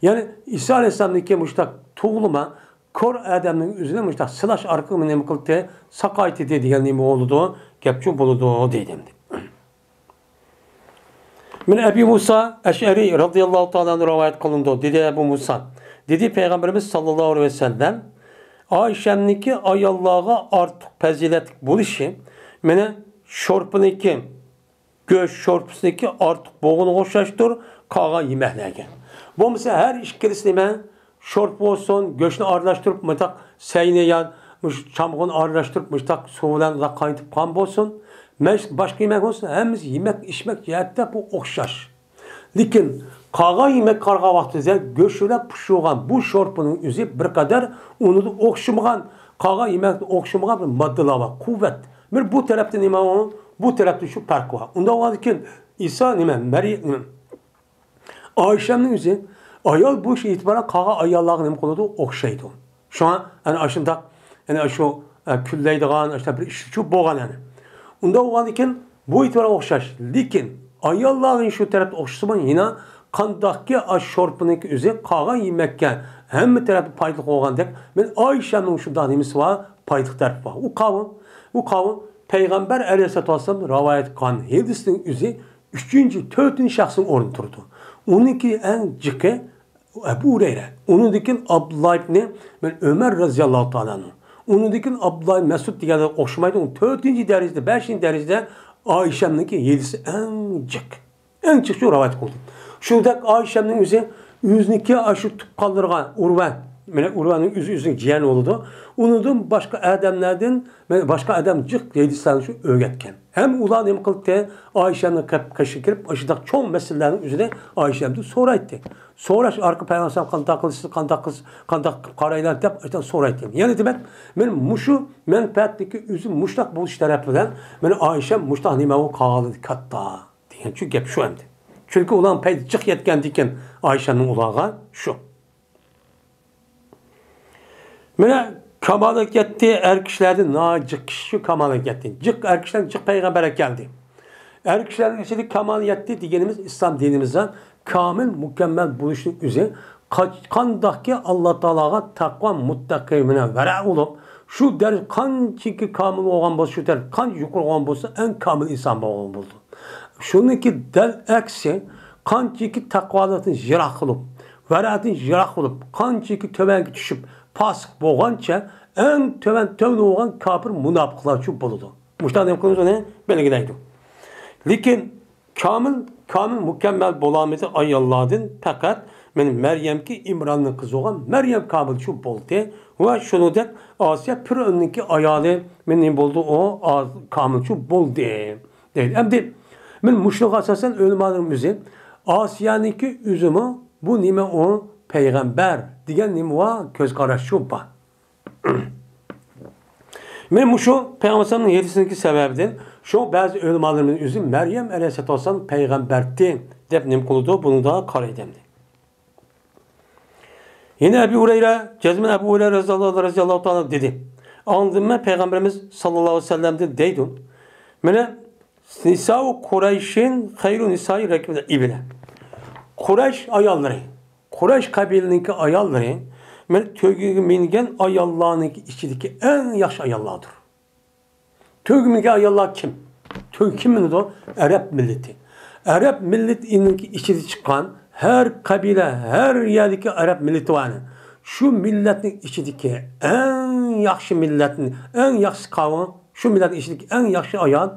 يەنى ئىسا ئەلەيھىسسالامنىڭكى مۇشۇنداق تۇغۇلما كور ئادەمنىڭ ئۆزىنى مۇشۇنداق سىلاش ئارقىلىق نېمە قىلدى؟ ساقايتىدى دېگەن نېمە بولىدۇ؟ گەپچۇ بولىدۇ دەيدۇ ئەمدى. مانا ئەبى مۇسا ئەشئەرى رەزىياللاھۇ تائالا ئەنھۇ رىۋايەت قىلىنىدۇ. دېدى ئەبۇ مۇسا، دېدى پەيغەمبىرىمىز ساللاللاھۇ ئەلەيھى ۋەسەللەم، ئائىشەمنىڭكى ئاياللارغا ئارتۇق پەزىلەتلىك بولۇشى، مانا شورپىنىڭكى، گۆش شورپىسىنىڭكى ئارتۇق بولغىنىغا ئوخشاشتۇر قالغان يېمەكلەرگە. بولمىسا ھەر ئىككىلىسى نېمە؟ شورپا بولسۇن، گۆشنى ئارىلاشتۇرۇپ، مۇنداق سەينى يا مۇشۇ چامغىنى ئارىلاشتۇرۇپ، مۇشۇنداق سۇ بىلەن قاينىتىپ قان بولسۇن، مەش-، باشقا يېمەك بولسۇن، ھەممىسى يېمەك، ئىچمەك جەھەتتە بۇ ئوخشاش. لېكىن قالغان يېمەك قالغان ۋاقتىدا گۆش بىلەن پىشۇرغان بۇ شورپىنىڭ ئۆزى بىر قەدەر ئۇنىڭدا ئوخشىمىغان، قالغان يېمەكتە ئوخشىمىغان بىر ماددىلار بار، قۇۋۋەت. بىر بۇ تەرەپتە نېمە بار؟ بۇ تەرەپتە شۇ پەرق بار. ئۇنداق بولغاندىكىن ئىسا نېمە؟ مەري-، ئائىشەمنىڭ ئۆزى ئايال بولۇش ئېتىبارەن قالغان ئاياللارغا نېمە قىلىدۇ؟ ئوخشايدۇ. شۇڭا ئەنە ئاشۇنداق، ئەنە شۇ، ئە، كۈنلەيدىغان، ئاشۇنداق بىر ئىشلىرى بولغان ئەنە. ئۇنداق بولغاندىكىن بۇ ئېتىبارەن ئوخشاش. لېكىن ئاياللارغا شۇ تەرەپتە ئوخشىسىمۇ يەنە قانداقكى ئاش شورپىنىڭكى ئۆزى قالغان يېمەككە ھەممە تەرەپتە پايدىلىق بولغاندەك، مەن ئائىشەمنىڭ شۇنداق نېمىسى بار، پايدىلىق تەرىپى بار. ئۇ قاۋۇ، ئۇ قاۋۇ پەيغەمبەر ئەلەيھىسسالاتۇ ۋەسسالام رىۋايەت قىلغان ھەدىسنىڭ ئۆزى ئۈچىنچى، تۆتىنچى شەخسنىڭ ئورنىدا تۇرىدۇ. ئۇنىڭكى ئەڭ جىقى ئەبۇ ھۇرەيرە، ئۇنىڭدىن كېيىن ئابدۇللا ئىبنى مەن ئۆمەر رەزىياللاھۇ تائالا ئەنھۇ، ئۇنىڭدىن كېيىن ئابدۇللا ئىبن مەسئۇد دېگەنلەر ئوخشىمايدۇ. ئۇ تۆتىنچى دەرىجىدە، بەشىنچى دەرىجىدە ئائىشەمنىڭكى ھەدىسى ئەڭ جىق، ئەڭ جىق شۇ رىۋايەت قىلدى. شۇنداق ئائىشەمنىڭ ئۆزى، ئۆزىنىڭكى ئاشۇ تۇغقانلىرىغا، ئۇرۋە، مانا ئۇرۋەنىڭ ئۆزى ئۆزىنىڭ جىيەنى بولىدۇ. ئۇنىڭدىن باشقا ئادەملەردىن، مانا باشقا ئادەم جىق ھەدىسلەرنى شۇ ئۆگەتكەن. ھەم ئۇلار نېمە قىلدى؟ ئائىشەمنىڭ قېپ-، قېشىغا كىرىپ، ئاشۇنداق چوڭ مەسىلىلەرنىڭ ئۆزىنى ئائىشەمدىن سورايتتى. سوراش ئارقىلىق پەيغەمبەر قانداق قىلىسىز، قانداق قىلىسىز، قانداق قىلىپ قارايلار دەپ ئاشۇنداق سورايتتى. يەنە دېمەك، مەن مۇشۇ مەنپەئەتلىكى ئۆزى مۇشۇنداق بولۇش تەرەپى بىلەن مېنىڭ ئائىشەم مۇشۇنداق نېمە بولۇپ قالغانلىقى كاتتا دېگەن شۇ گەپ شۇ ئەمدى. چۈنكى ئۇلارنىڭ پەيزى جىق يەتكەندىكىن ئائىشەمنىڭ ئۇلارغا شۇ. مانا كامالەتكە يەتتى، ئەر كىشىلەردىن ناھايىتى جىق كىشى شۇ كامالەتكە يەتتى. جىق ئەر كىشىلەر جىق پەيغەمبەرگە كەلدى. ئەر كىشىلەرنىڭ ئىچىدە كامال يەتتى دېگىنىمىز ئىسلام دىنىمىزدا كامىل، مۇكەممەل بولۇشنىڭ ئۆزى قاچ-، قانداقكى ئاللا تائالاغا تەقۋا، مۇتتەقى، مۇنەۋۋەرە بولۇپ، شۇ دەرىجە قانچىكى كامىل بولغان بولسا، شۇ دەرىجە قانچە يۇقىرى بولغان بولسا، ئەڭ كامىل ئىنسان بولغان بولىدۇ. شۇنىڭكى دەل ئەكسى، قانچىكى تەقۋالىقتىن يىراق قىلىپ، ۋەرەدىن يىراق بولۇپ، قانچىكى تۆۋەنگە چۈشۈپ، پاسىق بولغانچە، ئەڭ تۆۋەن، تۆۋەن بولغان كاپىر، مۇناپىقلارچۇ بولىدۇ. مۇشۇنداق نېمە قىلىمىز، ئۇنى بەلگىلەيدۇ. لېكىن كامىل، كامىل، مۇكەممەل بولالمىدى ئاياللاردىن پەقەت، مانا، مەريەمكى، ئىمراننىڭ قىزى بولغان مەريەم كامىلچۇ بولدى ۋە شۇنىڭدەك ئاسىيە پىرئەۋننىڭكى ئايالى، مانا، نېمە بولدى، ئۇ ئا-، كامىلچۇ بولدى. دەيدۇ. ئەمدى مەن مۇشۇنىڭغا ئاساسەن ئۆلىمالىرىم ئۆزى، ئاسىيەنىڭكى ئۆزىمۇ بۇ نېمە ئۇ پەيغەمبەر دېگەن نېمە ۋا كۆز قاراشچۇ بار. مەن مۇشۇ پەيغەمبەرنىڭ ھەدىسىنىڭكى سەۋەبىدىن شۇ بەزى ئۆلىمالىرىمىز ئۆزى مەريەم ئەلەيھىسسالام پەيغەمبەردى دەپ نېمە قىلىدۇ، بۇنىڭدا قارايدۇ ئەمدى. يەنە ئەبۇ ھۇرەيرە، جەزمەن ئەبۇ ھۇرەيرە رەزىياللاھۇ، رەزىياللاھۇ تائالا دېدى. ئاڭلىدىممەن پەيغەمبىرىمىز ساللاللاھۇ ئەلەيھى ۋەسەللەمدىن دەيدۇ. مانا، نىسائۇ قۇرەيشىن خەيرۇ نىسائى رەكىبىل ئىبلە. قۇرەيش ئاياللىرى، قۇرەيش قەبىلىنىڭكى ئاياللىرى، مانا، تۆگىگە مىنگەن ئاياللارنىڭكى ئىچىدىكى ئەڭ ياخشى ئاياللاردۇر. تۆگىگە مىنگەن ئاياللار كىم؟ تۆگىگە كىم مىنىدۇ؟ ئەرەب مىللىتى. ئەرەب مىللىتىنىڭكى ئىچىدە چىققان ھەر قەبىلە، ھەر يەردىكى ئەرەب مىللىتى بار. شۇ مىللەتنىڭ ئىچىدىكى ئەڭ ياخشى مىللەتنى، ئەڭ ياخشى قاۋۇم، شۇ مىللەتنىڭ ئىچىدىكى ئەڭ ياخشى ئايال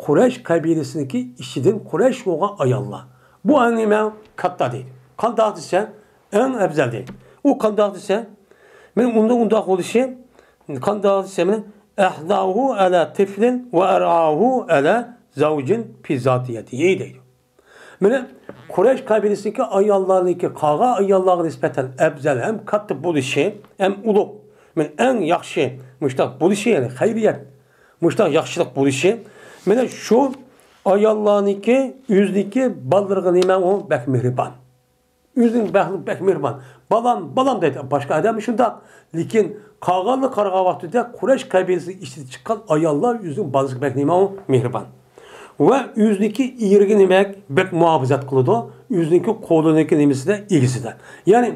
قۇرەيش قەبىلىسىنىڭكى ئىچىدىن قۇرەيش بولغان ئاياللار. بۇ ئەڭ نېمە؟ كاتتا دەيدۇ. قانداق دېسە، ئەڭ ئەۋزەل دەيدۇ. ئۇ قانداق دېسە، مەن ئۇنداق، ئۇنداق بولۇشى، قانداق دېسە، مەن ئەھناھۇ ئەلا تىفلىن ۋە ئەرئاھۇ ئەلا زەۋجىن پى زاتىيەتىھى دەيدۇ. مانا قۇرەيش قەبىلىسىدىكى ئاياللارنىڭكى قالغان ئاياللارغا نىسبەتەن ئەۋزەل ھەم كاتتا بولۇشى، ھەم ئۇلۇغ، مانا ئەڭ ياخشى مۇشتاق بولۇشى، يەنى خەيرىيەت، مۇشتاق ياخشىلىق بولۇشى، مانا شۇ ئاياللارنىڭكى ئۆزىنىڭكى بالىلىرىغا نېمە ئۇ بەك مېھرىبان. ئۆزىنىڭ بەختى بەك مېھرىبان. بالام، بالام دەيدۇ. باشقا ئادەم شۇنداق. لېكىن قالغانلار قارىغان ۋاقتىدا قۇرەيش قەبىلىسى ئىچىدىن چىققان ئاياللار ئۆزىنىڭ بالىسىغا بەك نېمە ئۇ مېھرىبان. ۋە ئۆزىنىڭكى ئېرىگە نېمە بەك مۇھاپىزەت قىلىدۇ. ئۆزىنىڭكى قولىنىڭكى نېمىسىدە، ئىگىسىدە. يەنى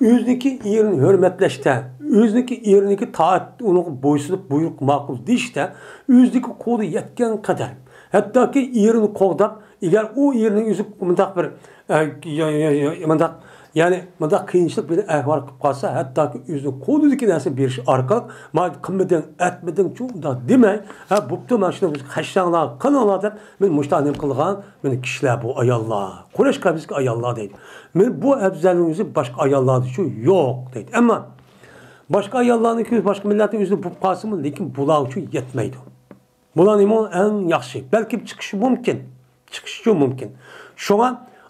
ئۆزىنىڭكى ئېرىنى ھۆرمەتلەشتە، ئۆزىنىڭكى ئېرىنىڭكى تائەت، ئۇنىڭغا بويسۇنۇپ بۇيرۇق ماقۇل دېيىشتە، ئۆزىنىڭكى قولى يەتكەن قەدەر ھەتتاكى ئېرىنى قوغداپ، ئەگەر ئۇ ئېرىنىڭ ئۆزى مۇنداق بىر، ئە، يا-، يا-، يا-، مۇنداق، يەنى مۇنداق قىيىنچىلىق بىلەن ئەھۋال قىلىپ قالسا، ھەتتاكى ئۆزىنىڭ قولىدىكى نەرسىنى بېرىش ئارقىلىق، «مانا قىلمىدىڭ، ئەتمىدىڭچۇ» ئۇنداق دېمەي، «ھە، بوپتۇ، مانا شۇنى خەجلەڭلار، قىلىڭلار» دەپ، مەن مۇشۇنداق نېمە قىلغان، مېنىڭ كىشىلەر بۇ ئاياللار، قۇرەيش قەبىلىسىدىكى ئاياللار دەيدۇ. مەن بۇ ئەۋزەلنىڭ ئۆزى باشقا ئاياللاردىچۇ يوق دەيدۇ. ئەمما باشقا ئاياللارنىڭكى، باشقا مىللەتنىڭ ئۆزىدە بولۇپ قالسىمۇ، لېكىن بۇلار ئۈچۈن يەتمەيدۇ. بۇلار نېمە ئەڭ ياخشى؟ بەلكىم چىقىشى مۇمكىن. چىقىشىچۇ مۇمكىن. شۇڭا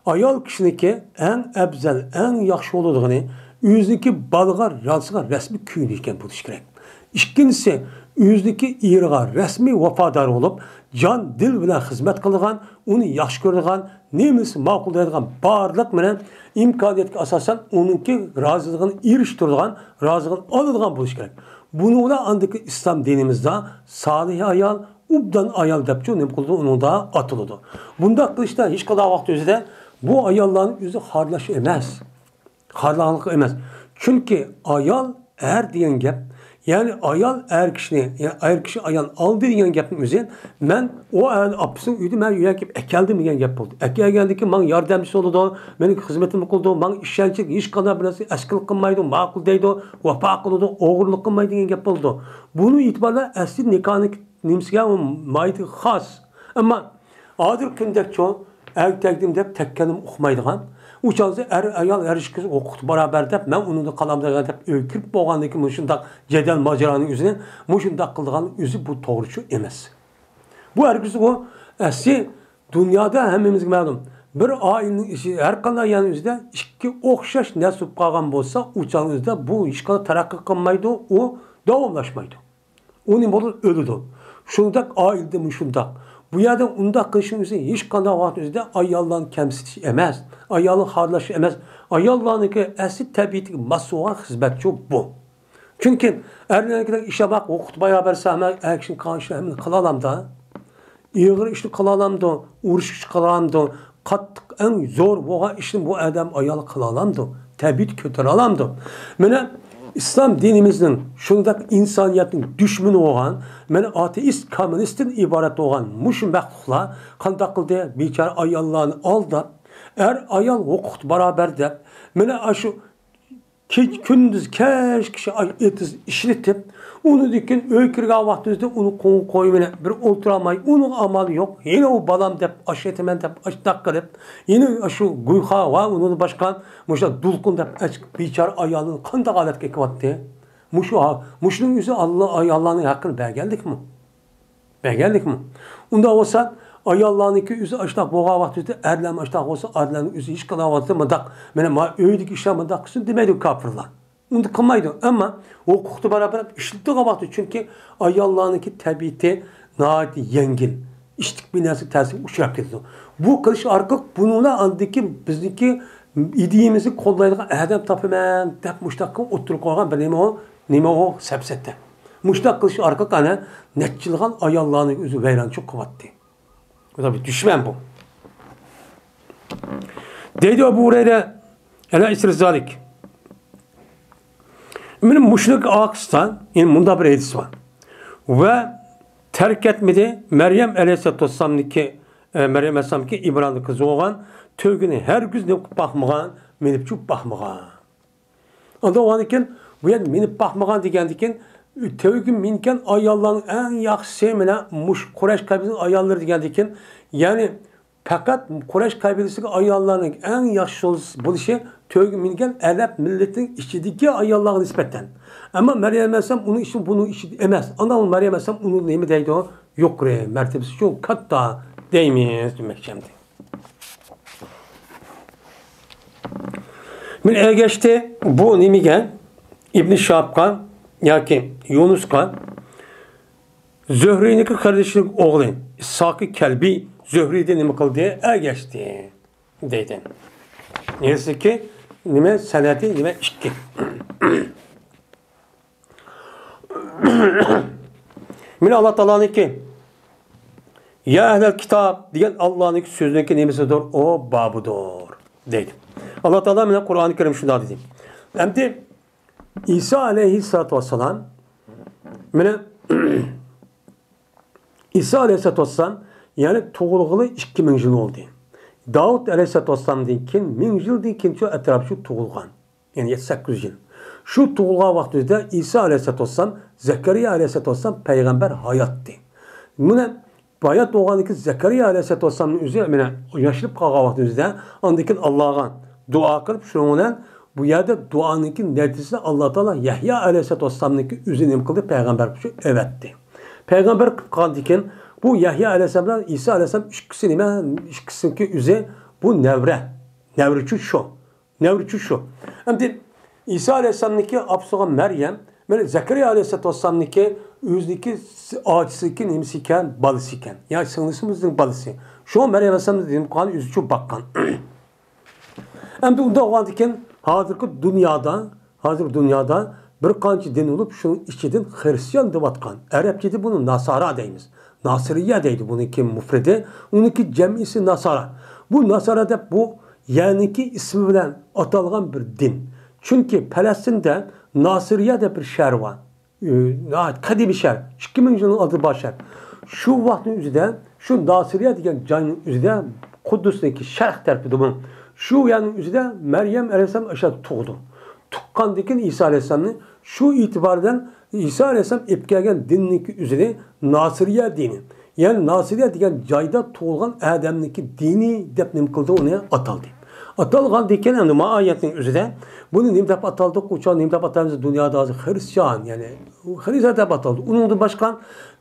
ئايال كىشىنىڭكى ئەڭ ئەۋزەل، ئەڭ ياخشى بولىدىغىنى ئۆزىنىڭكى بالىغا، بالىسىغا رەسمىي كۆيۈنگەن بولۇشى كېرەك. ئىككىنچىسى، ئۆزىنىڭكى ئېرىغا رەسمىي ۋاپادار بولۇپ، جان، دىل بىلەن خىزمەت قىلىدىغان، ئۇنى ياخشى كۆرىدىغان، نېمىسى ماقۇل دەيدىغان بارلىق بىلەن ئىمكانىيەتكە ئاساسەن ئۇنىڭكى رازىلىقىنى ئېرىشتۈرىدىغان، رازىلىقىنى ئالىدىغان بولۇشى كېرەك. بۇنىڭ بىلەن ئاندىكى ئىسلام دىنىمىزدا سالىھ ئايال، ئوبدان ئايال دەپچۇ نېمە قىلىدۇ، ئۇنىڭدا ئاتىلىدۇ. بۇنداق قىلىشتا ھېچقانداق ۋاقىت ئۆزىدە بۇ ئاياللارنىڭ ئۆزى خارلاشى ئەمەس. خارلىقى ئەمەس. چۈنكى ئايال، ئەر دېگەن گەپ، يەنى ئايال ئەر كىشىنى، يەنى ئەر كىشى ئايال ئالدى دېگەن گەپنىڭ ئۆزى، مەن ئۇ ئەرنى ئاپىسىنىڭ ئۆيىدە مەن ئۆيگە ئەكەلدىم دېگەن گەپ بولدى. ئەكەلگەندىن كېيىن ماڭا ياردەمچى بولىدۇ، مېنىڭ خىزمىتىمنى قىلىدۇ، ماڭا ئىشەنچلىك، ھېچقانداق بىر نەرسىگە ئەسكىلىك قىلمايدۇ، ماقۇل دەيدۇ، ۋاپا قىلىدۇ، ئوغرىلىق قىلمايدۇ دېگەن گەپ بولىدۇ. بۇنىڭ ئېتىبارى بىلەن ئەسلى نىكاھنىڭ نېمىسىگە، ئۇ ماھىيىتىگە خاس. ئەمما ھازىرقى كۈندەكچۇ، ئەر تەگدىم دەپ تەگكەننىمۇ ئۇقمايدىغان، ئۇ چاغدا ئەر، ئايال ھەر ئىككىسى ھوقۇقتا باراۋەر دەپ، مەن ئۇنىڭدا قالامدىغان دەپ ئۆيگە كىرىپ بولغاندىن كېيىن مۇشۇنداق جېدەل ماجىرانىڭ ئۆزىنى مۇشۇنداق قىلىدىغان ئۆزى بۇ توغرىچۇ ئەمەس. بۇ ھەرگىز ئۇ ئەسلى دۇنيادا ھەممىمىزگە مەلۇم. بىر ئائىلىنىڭ ئىچى، ھەر قانداق يەرنىڭ ئۆزىدە ئىككى ئوخشاش نەرسە بولۇپ قالغان بولسا، ئۇ چاغنىڭ ئۆزىدە بۇ ھېچقانداق تەرەققىي قىلمايدۇ، ئۇ داۋاملاشمايدۇ. ئۇ نېمە بولىدۇ؟ ئۆلىدۇ. شۇنداق ئائىلىدە مۇشۇنداق. بۇ يەردە ئۇنداق قىلىشنىڭ ئۆزى ھېچقانداق ۋاقىت ئۆزىدە ئاياللارنى كەمسىتىش ئەمەس، ئايالنى خارلاش ئەمەس. ئاياللارنىڭكى ئەسلى تەبىئىتىگە ماس بولغان خىزمەتچۇ بۇ. چۈنكى ئەرلەرنىڭكىدەك ئىش ياماق، ھوقۇق باراۋەر بەرسە، ھەممە ئەر كىشىنىڭ قىلغان ئىشلىرى ھەممىنى قىلالامدا. ئېغىر ئىشنى قىلالامدۇ، ئۇرۇش كۈچ قىلالامدۇ، قاتتىق، ئەڭ زور بولغان ئىشنى بۇ ئادەم ئايال قىلالامدۇ؟ تەبىئىتى كۆتۈرەلامدۇ؟ مانا ئىسلام دىنىمىزنىڭ شۇنداق ئىنسانىيەتنىڭ دۈشمىنى بولغان، مانا ئاتېئىست، كوممۇنىستتىن ئىبارەت بولغان مۇشۇ مەخلۇقلار قانداق قىلدى؟ بىچارە ئاياللارنى ئالداپ، ئەر ئايال ھوقۇقتا باراۋەر دەپ، مانا ئاشۇ كېچە كۈندۈز كەچ كىشى ئاي-، ئېتىز ئىشلىتىپ، ئۇنىڭدىن كېيىن ئۆيگە كىرگەن ۋاقتىمىزدا ئۇنى قوڭغۇر قويۇپ بىلەن بىر ئولتۇرالماي، ئۇنىڭغا ئامال يوق. يەنە ئۇ بالام دەپ ئاشۇ ئېتىمەن دەپ ئاشۇنداق قىلىپ، يەنە شۇ گۇيخا ۋە ئۇنىڭدىن باشقا مۇشۇ دولقۇن دەپ ئەچ-، بىچارە ئايالنى قانداق ھالەتكە ئېكىۋاتتى؟ مۇشۇ ھا-، مۇشۇنىڭ ئۆزى ئاللا ئاياللارنىڭ ھەققىنى بەرگەنلىكمۇ؟ بەرگەنلىكمۇ؟ ئۇنداق بولسا، ئاياللارنىڭكى ئۆزى ئاشۇنداق بولغان ۋاقتىدا، ئەرلەرمۇ ئاشۇنداق بولسا، ئەرلەرنىڭ ئۆزى ھېچقانداق ۋاقىتتا مۇنداق، مانا، ما-، ئۆيدىكى ئىشلار مۇنداق قىلسۇن دېمەيدۇ كاپىرلار. ئۇنداق قىلمايدۇ. ئەمما ھوقۇقتا باراۋەر ئىشلىتىدىغان ۋاقتى، چۈنكى ئاياللارنىڭكى تەبىئىتى ناھايىتى يەڭگىل، ئىشتىك بىر نەرسە تەسىرگە ئۇچراپ كېتىدۇ. بۇ قىلىش ئارقىلىق بۇنىڭ بىلەن ئاندىكى بىزنىڭكى ئىدىيىمىزنى قوللايدىغان ئادەم تاپىمەن دەپ مۇشۇنداق قىلىپ ئوتتۇرىغا قويغان بىر نېمە ئۇ، نېمە ئۇ سەپسەتە. مۇشۇنداق قىلىش ئارقىلىق ئەنە نەچچە يىلغان ئاياللارنى ئۆزى ۋەيرانچۇ قىلىۋەتتى. بۇ دا بىر دۈشمەن بۇ. دەيدۇ ئەبۇ ھۇرەيرە، ئەلە ئىسرى زالىك. مانا مۇشۇنىڭ ئارقىسىدا يەنە مۇنداق بىر ھەدىس بار. ۋە تەرك ئەتمىدى مەريەم ئەلەيھىسسالاتۇ ۋەسسالامنىڭكى، ئە، مەريەم ئەلەيھىسسالامنىڭكى ئىمراننىڭ قىزى بولغان تۆگىنى ھەرگىز نېمە قىلىپ باقمىغان، مىنىپ چۈشۈپ باقمىغان. ئاندىن ئۇنىڭدىن كېيىن بۇ يەردە مىنىپ باقمىغان دېگەندىن كېيىن، تۆگە مىنگەن ئاياللارنىڭ ئەڭ ياخشىسى مانا مۇشۇ قۇرەيش قەبىلىسىنىڭ ئاياللىرى دېگەندىن كېيىن، يەنى پەقەت قۇرەيش قەبىلىسىدىكى ئاياللارنىڭ ئەڭ ياخشى بولۇشى تۆگە مىنگەن ئەرەب مىللىتىنىڭ ئىچىدىكى ئاياللارغا نىسبەتەن. ئەمما مەريەم ئەلەيھىسسالام ئۇنىڭ ئىچىدە، بۇنىڭ ئىچىدە ئەمەس. ئاندىن مەريەم ئەلەيھىسسالام ئۇنى نېمە دەيدۇ؟ يۇقىرى مەرتىۋىسى شۇ كاتتا دەيمىز دېمەكچى ئەمدى. مانا ئەگەشتى بۇ نېمىگە؟ ئىبنى شىھابقا ياكى يۇنۇسقا زۆھرىنىڭكى قېرىندىشىنىڭ ئوغلى ئىسھاقى كەلبى زۆھرىدىن نېمە قىلدى؟ ئەگەشتى دەيدۇ. نېمىسىكى، نېمە سەنەدى، نېمە ئىككى. مانا ئاللا تائالانىڭكى، يا ئەھلەل كىتاب دېگەن ئاللانىڭكى سۆزىنىڭكى نېمىسىدۇر؟ ئۇ بابىدۇر دەيدۇ. ئاللا تائالا مانا قۇرئانى كەرىم شۇنداق دېدى. ئەمدى ئىسا ئەلەيھىسسالاتۇ ۋەسسالام، مانا ئىسا ئەلەيھىسسالاتۇ ۋەسسالام يەنى تۇغۇلغىلى ئىككى مىڭ يىل بولدى. داۋۇت ئەلەيھىسسالاتۇ ۋەسسالامدىن كېيىن مىڭ يىلدىن كېيىن شۇ ئەتراپى شۇ تۇغۇلغان. يەنى يەتتە سەككىز يىل. شۇ تۇغۇلغان ۋاقتىمىزدا ئىسا ئەلەيھىسسالاتۇ ۋەسسالام، زەكەرىيا ئەلەيھىسسالاتۇ ۋەسسالام پەيغەمبەر ھاياتتى. مانا ھايات بولغاندىن كېيىن زەكەرىيا ئەلەيھىسسالاتۇ ۋەسسالامنىڭ ئۆزى مانا ياشىنىپ قالغان ۋاقتىمىزدا ئاندىن كېيىن ئاللاغا دۇئا قىلىپ، شۇنىڭ بىلەن بۇ يەردە دۇئانىڭكى نەتىجىسىدە ئاللا تائالا يەھيا ئەلەيھىسسالاتۇ ۋەسسالامنىڭكى ئۆزىنى نېمە قىلدى؟ پەيغەمبەر قىلىپ ئەۋەتتى. پەيغەمبەر قىلىپ قالغاندىن كېيىن بۇ يەھيا ئەلەيھىسسالام بىلەن ئىسا ئەلەيھىسسالام ئىككىسى نېمە؟ ئىككىسىنىڭكى ئۆزى بۇ نەۋرە. نەۋرىچۇ شۇ. نەۋرىچۇ شۇ. ئەمدى ئىسا ئەلەيھىسسالامنىڭكى ئاپىسى بولغان مەريەم، مانا زەكەرىيا ئەلەيھىسسالاتۇ ۋەسسالامنىڭكى ئۆزىنىڭكى ئاچىسىنىڭكى نېمىسى ئىكەن؟ بالىسى ئېكەن. يا سىڭلىسىمىزنىڭ بالىسى. شۇڭا مەريەم ئەلەيھىسسالام نېمە قىلغان؟ ئۆزىچۇ باققان. ئەمدى ئۇنداق بولغاندىكىن، ھازىرقى دۇنيادا، ھازىرقى دۇنيادا بىر قانچە دىن بولۇپ، شۇنىڭ ئىچىدىن خرىستىيان دەۋاتقان، ئەرەبچىدە بۇنى ناسارا دەيمىز. ناسىرىيە دەيدۇ بۇنىڭكى مۇفرىدى، ئۇنىڭكى جەمئىسى ناسارا. بۇ ناسارا دەپ بۇ يەرنىڭكى ئىسمى بىلەن ئاتالغان بىر دىن. چۈنكى پەلەستىندە ناسىرىيە دەپ بىر شەھەر بار. ئى، ناھايىتى قەدىمىي شەھەر، ئىككى مىڭ يىلنىڭ ئالدىدا بار شەھەر. شۇ ۋاقىتنىڭ ئۆزىدە، شۇ ناسىرىيە دېگەن جاينىڭ ئۆزىدە، قۇددۇسنىڭكى شەرق تەرىپىدە بۇ. شۇ يەرنىڭ ئۆزىدە مەريەم ئەلەيھىسسالام ئاشۇ يەردە تۇغدى. تۇغقاندىن كېيىن ئىسا ئەلەيھىسسالامنى شۇ ئېتىبار بىلەن ئىسا ئەلەيھىسسالام ئېلىپ كەلگەن دىننىڭكى ئۆزىنى ناسىرىيە دىنى. يەنى ناسىرىيە دېگەن جايدا تۇغۇلغان ئادەمنىڭكى دىنى دەپ نېمە قىلدى، ئۇنى ئاتالدى. ئاتالغاندىن كېيىن ئەمدى ما ئايەتنىڭ ئۆزىدە بۇنى نېمە دەپ ئاتالدۇق؟ ئۇ چاغ نېمە دەپ ئاتايمىز؟ دۇنيادا ھازىر خرىستىيان، يەنى خرىستىيان دەپ ئاتالدى. ئۇنىڭدىن باشقا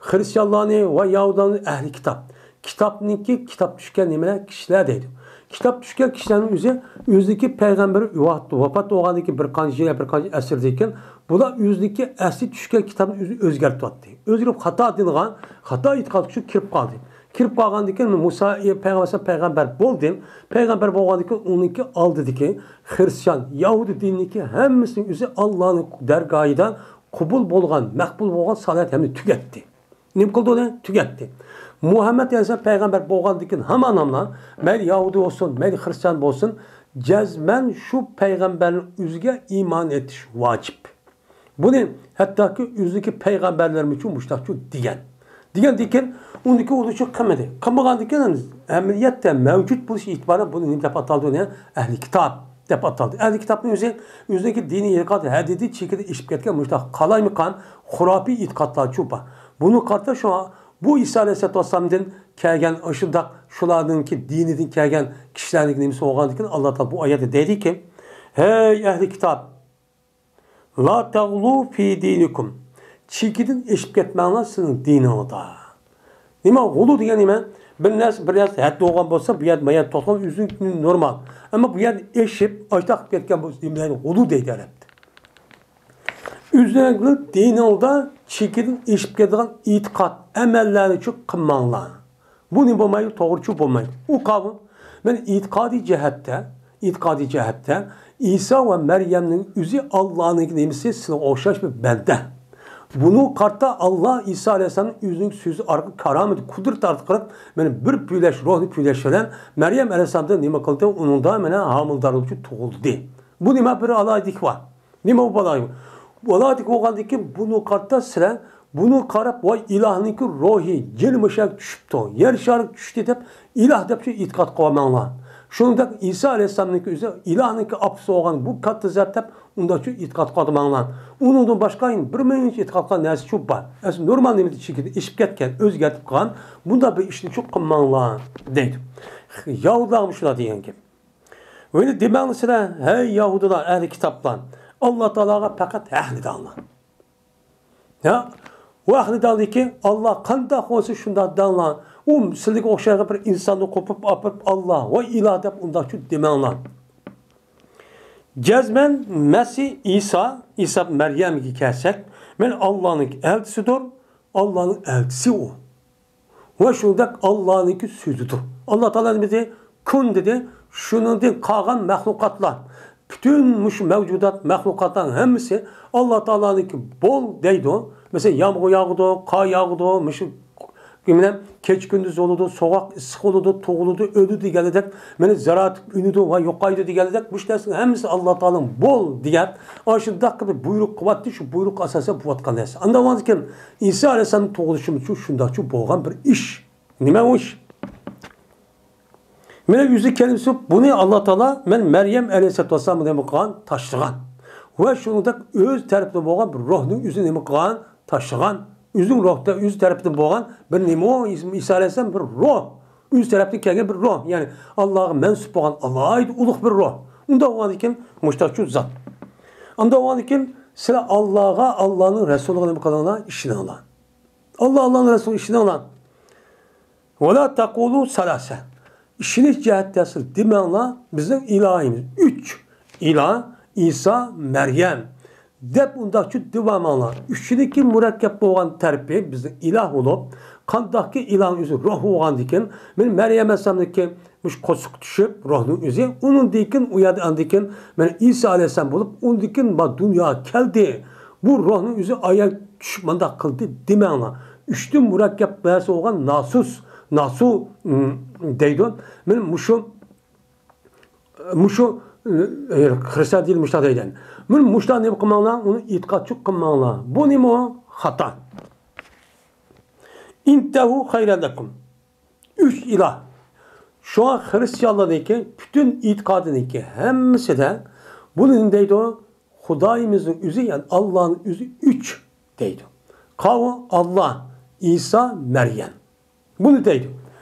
خرىستىيانلارنى ۋە يەھۇدىيلارنى ئەھلى كىتاب. كىتابنىڭكى، كىتاب چۈشكەن نېمىلەر؟ كىشىلەر دەيدۇ. كىتاب چۈشكەن كىشىلەرنىڭ ئۆزى، ئۆزىنىڭكى پەيغەمبىرى ۋاپات، ۋاپات بولغاندىن كېيىن بىر قانچە يىل، بىر قانچە ئەسىردىن كېيىن بۇلار ئۆزىنىڭكى ئەسلى چۈشكەن كىتابنى ئۆزى ئۆزگەرتىۋەتتى. ئۆزگىرىپ خاتا دىنغا، خاتا ئېتىقادقا چۈشۈپ كىرىپ قالدى. كىرىپ قالغاندىن كېيىن مۇسا پەيغەمبەر پەيغەمبەر بولدى. پەيغەمبەر بولغاندىن كېيىن ئۇنىڭكى ئالدىدىكى خرىستىيان، يەھۇدىي دىنىنىڭكى ھەممىسىنىڭ ئۆزى ئاللانىڭ دەرگاھىدا قوبۇل بولغان، مەقبۇل بولغان سالىھات ھەممىنى تۈگەتتى. نېمە قىلدى ئۇنى؟ تۈگەتتى. مۇھەممەد ئەلەيھىسسالام پەيغەمبەر بولغاندىن كېيىن ھامان ھامان، مەيلى يەھۇدىي بولسۇن، مەيلى خرىستىيان بولسۇن، جەزمەن شۇ پەيغەمبەرنىڭ ئۆزىگە ئىمان ئېيتىش ۋاجىپ. بۇنى ھەتتاكى ئۆزىنىڭكى پەيغەمبەرلىرىمۇچۇ مۇشۇنداقچۇ دېگەن. دېگەندىن كېيىن ئۇنىڭكى ئۇنىچۇ قىلمىدى. قىلمىغاندىن كېيىن ئەمەلىيەتتە مەۋجۇت بولۇش ئېتىبارى بۇنى نېمە دەپ ئاتالدى؟ ئۇنى ئەھلى كىتاب دەپ ئاتالدى. ئەھلى كىتابنىڭ ئۆزى ئۆزىنىڭكى دىنىي ئېتىقاد ھەددىدىن چېكىدىن ئېشىپ كەتكەن مۇشۇنداق قالايمىقان خۇراپىي ئېتىقادلارچۇ بار. بۇنى قارىتا شۇ بۇ ئىسا ئەلەيھىسسالاتۇ ۋەسسالامدىن كەلگەن ئاشۇنداق شۇلارنىڭكى دىنىدىن كەلگەن كىشىلەرنىڭكى نېمىسى بولغاندىن كېيىن ئاللا تائالا بۇ ئايەتتە دەيدىكى، ھەي ئەھلى كىتاب، لا تغلوا في دينكم. چېكىدىن ئېشىپ كەتمەڭلار سىزنىڭ دىنىڭلاردا. نېمە غۇلۇ دېگەن نېمە؟ بىر نەرسە، بىر نەرسە ھەددى بولغان بولسا، بۇ يەردە، ما يەردە توختىغان ئۆزىنىڭ نورمال. ئەمما بۇ يەردە ئېشىپ، ئاشتاق كەتكەن بولسا، نېمە دەيدۇ؟ غۇلۇ دەيدۇ ئەرەبتە. ئۆزۈڭلار دىنىڭلاردا چېكىدىن ئېشىپ كېتىدىغان ئېتىقاد، ئەمەللەرنىچۇ قىلماڭلار. بۇ نېمە بولمايدۇ؟ توغرىچۇ بولمايدۇ. ئۇ قاۋۇل، مەن ئېتىقادىي جەھەتتە، ئېتىقادىي جەھەتتە ئىسا ۋە مەريەمنىڭ ئۆزى ئاللانىڭ نېمىسى، سىلىگە ئوخشاش بىر بەندە. بۇنى قارىتا ئاللا ئىسا ئەلەيھىسسالامنى ئۆزىنىڭ سۆزى ئارقىلىق، كارامىتى، قۇدرىتى ئارقىلىق مانا بىر پۈۋلەش، روھنى پۈۋلەش بىلەن مەريەم ئەلەيھىسسالامدىن نېمە قىلدى؟ ئۇنىڭدا مانا ھامىلىدارلىقچۇ تۇغۇلدى. بۇ نېمە بىر ئالاھىدىلىك بار؟ نېمە بۇ بالا؟ بۇ ئالاھىدىلىك بولغاندىن كېيىن بۇنى قارىتا سىلەر بۇنى قاراپ، ۋاي ئىلاھنىڭكى روھى جېنى مۇشۇ يەرگە چۈشۈپتۇ، يەر شارىغا چۈشتى دەپ ئىلاھ دەپ شۇ ئېتىقاد قىلىۋالماڭلار. شۇنىڭدەك ئىسا ئەلەيھىسسالامنىڭكى ئۆزى ئىلاھنىڭكى ئاپىسى بولغان بۇ كاتتا زات دەپ ئۇنداقچۇ ئېتىقاد قىلىۋالماڭلار. ئۇنىڭدىن باشقا يەنە بىر مىڭ ئېتىقاد قىلغان نەرسىچۇ بار. ئەسلى نورمال نېمىدە چېكىدىن ئېشىپ كەتكەن، ئۆزگەرتىپ قىلغان بۇنداق بىر ئىشنىچۇ قىلماڭلار دەيدۇ. يەھۇدىيلارغا شۇنداق دېگەن گەپ. ۋە دېمەڭلار سىلەر، ھەي يەھۇدىيلار، ئەھلى كىتابلار، ئاللا تائالاغا پەقەت ھەقنى دەڭلار. ھە؟ ئۇ ھەقنى دەڭلىكى، ئاللا قانداق بولسا شۇنداق دەڭلار. ئۇ سىلىگە ئوخشايدىغان بىر ئىنساننى قوپۇپ ئاپىرىپ، ئاللا ۋە ئىلاھ دەپ ئۇنداقچۇ دېمەڭلار. جەزمەن مەسىھ ئىسا، ئىسا مەريەمگە كەلسەك، مەن ئاللانىڭ ئەلچىسىدۇر، ئاللانىڭ ئەلچىسى ئۇ. ۋە شۇنداق ئاللانىڭكى سۆزىدۇر. ئاللا تائالا نېمە دېدى؟ كۇن دېدى. شۇنىڭدىن قالغان مەخلۇقاتلار، پۈتۈن مۇشۇ مەۋجۇدات، مەخلۇقاتلارنىڭ ھەممىسى ئاللا تائالانىڭكى بول دەيدۇ. مەسىلەن، يامغۇر ياغىدۇ، قار ياغىدۇ، مۇشۇ مانا كېچە كۈندۈز بولىدۇ، سوغۇق ئىسسىق بولىدۇ، تۇغۇلىدۇ، ئۆلىدۇ دېگەنلىدەك، مانا زىرائەت ئۈنىدۇ ۋە يوقايدۇ دېگەنلىدەك، مۇشۇ نەرسىنىڭ ھەممىسى ئاللا تائالانىڭ بول دېگەن ئاشۇنداق بىر بۇيرۇق قىلىۋاتتى، شۇ بۇيرۇققا ئاساسەن بولۇۋاتقان نەرسە. ئاندىن كېيىن ئىسا ئەلەيھىسسالامنىڭ تۇغۇلۇشىمۇ شۇنداقچۇ بولغان بىر ئىش. نېمە ئۇ ئىش؟ مانا يۈزى كەلمىسى بۇنى ئاللا تائالا، مەن مەريەم ئەلەيھىسسالاتۇ ۋەسسالامنى نېمە قىلغان؟ تاشلىغان. ۋە شۇنىڭدەك ئۆز تەرىپىدىن بولغان بىر روھنىڭ ئۆزىنى نېمە قىلغان؟ تاشلىغان. ئۆزىنىڭ روھتا ئۆز تەرىپىدىن بولغان بىر نېمە ئۇ؟ ئىسا ئەلەيھىسسالام بىر روھ. ئۆز تەرەپتىن كەلگەن بىر روھ. يەنى ئاللاغا مەنسۇپ بولغان ئالاھىدە ئۇلۇغ بىر روھ. ئۇنداق بولغاندىكىن مۇشتاقچۇ زات. ئۇنداق بولغاندىكىن سىلەر ئاللاغا، ئاللانىڭ رەسۇلىغا نېمە قىلىڭلار؟ ئىشىنىڭلار. ئاللا، ئاللانىڭ رەسۇلىغا ئىشىنىڭلار. ۋەلا تەقۇلۇ سەلاسە. ئىشىنىش جەھەتتە سىز دېمەڭلار، بىزنىڭ ئىلاھىمىز ئۈچ ئىلاھ، ئىسا، مەريەم، دەپ ئۇنداقچۇ دېۋالماڭلار. ئۈچىنىڭكى مۇرەككەپ بولغان تەرىپى بىزنىڭ ئىلاھ بولۇپ، قانداقكى ئىلاھنىڭ ئۆزى روھ بولغاندىكىن، مەن مەريەم ئەلەيھىسسالامنىڭكى مۇشۇ قورسىققا چۈشۈپ، روھنىڭ ئۆزى، ئۇنىڭدىن كېيىن ئۇ يەردە ئاندىن كېيىن مەن ئىسا ئەلەيھىسسالام بولۇپ، ئۇنىڭدىن كېيىن ما دۇنياغا كەلدى. بۇ روھنىڭ ئۆزى ئايان چۈشۈپ مانداق قىلدى دېمەڭلار. ئۈچتىن مۇرەككەپ نەرسە بولغان ناسۇس، ناسۇ، ئىم، دەيدۇ. مەن مۇشۇ، مۇشۇ، ئى، خرىستىيان دىنى مۇشۇنداق دەيدۇ. مەن مۇشۇنداق نېمە قىلماڭلار، ئۇنى ئېتىقادچۇ قىلماڭلار. بۇ نېمە ئۇ؟ خاتا. ئىنتەھۇ خەيرەن لەكۇم. ئۈچ ئىلاھ. شۇڭا خرىستىيانلارنىڭكى پۈتۈن ئېتىقادىنىڭكى ھەممىسىدە بۇنى نېمە دەيدۇ؟ خۇدايىمىزنىڭ ئۆزى، يەنى ئاللانىڭ ئۆزى ئۈچ دەيدۇ. قاۋۇ، ئاللا، ئىسا، مەريەم. بۇنى دەيدۇ.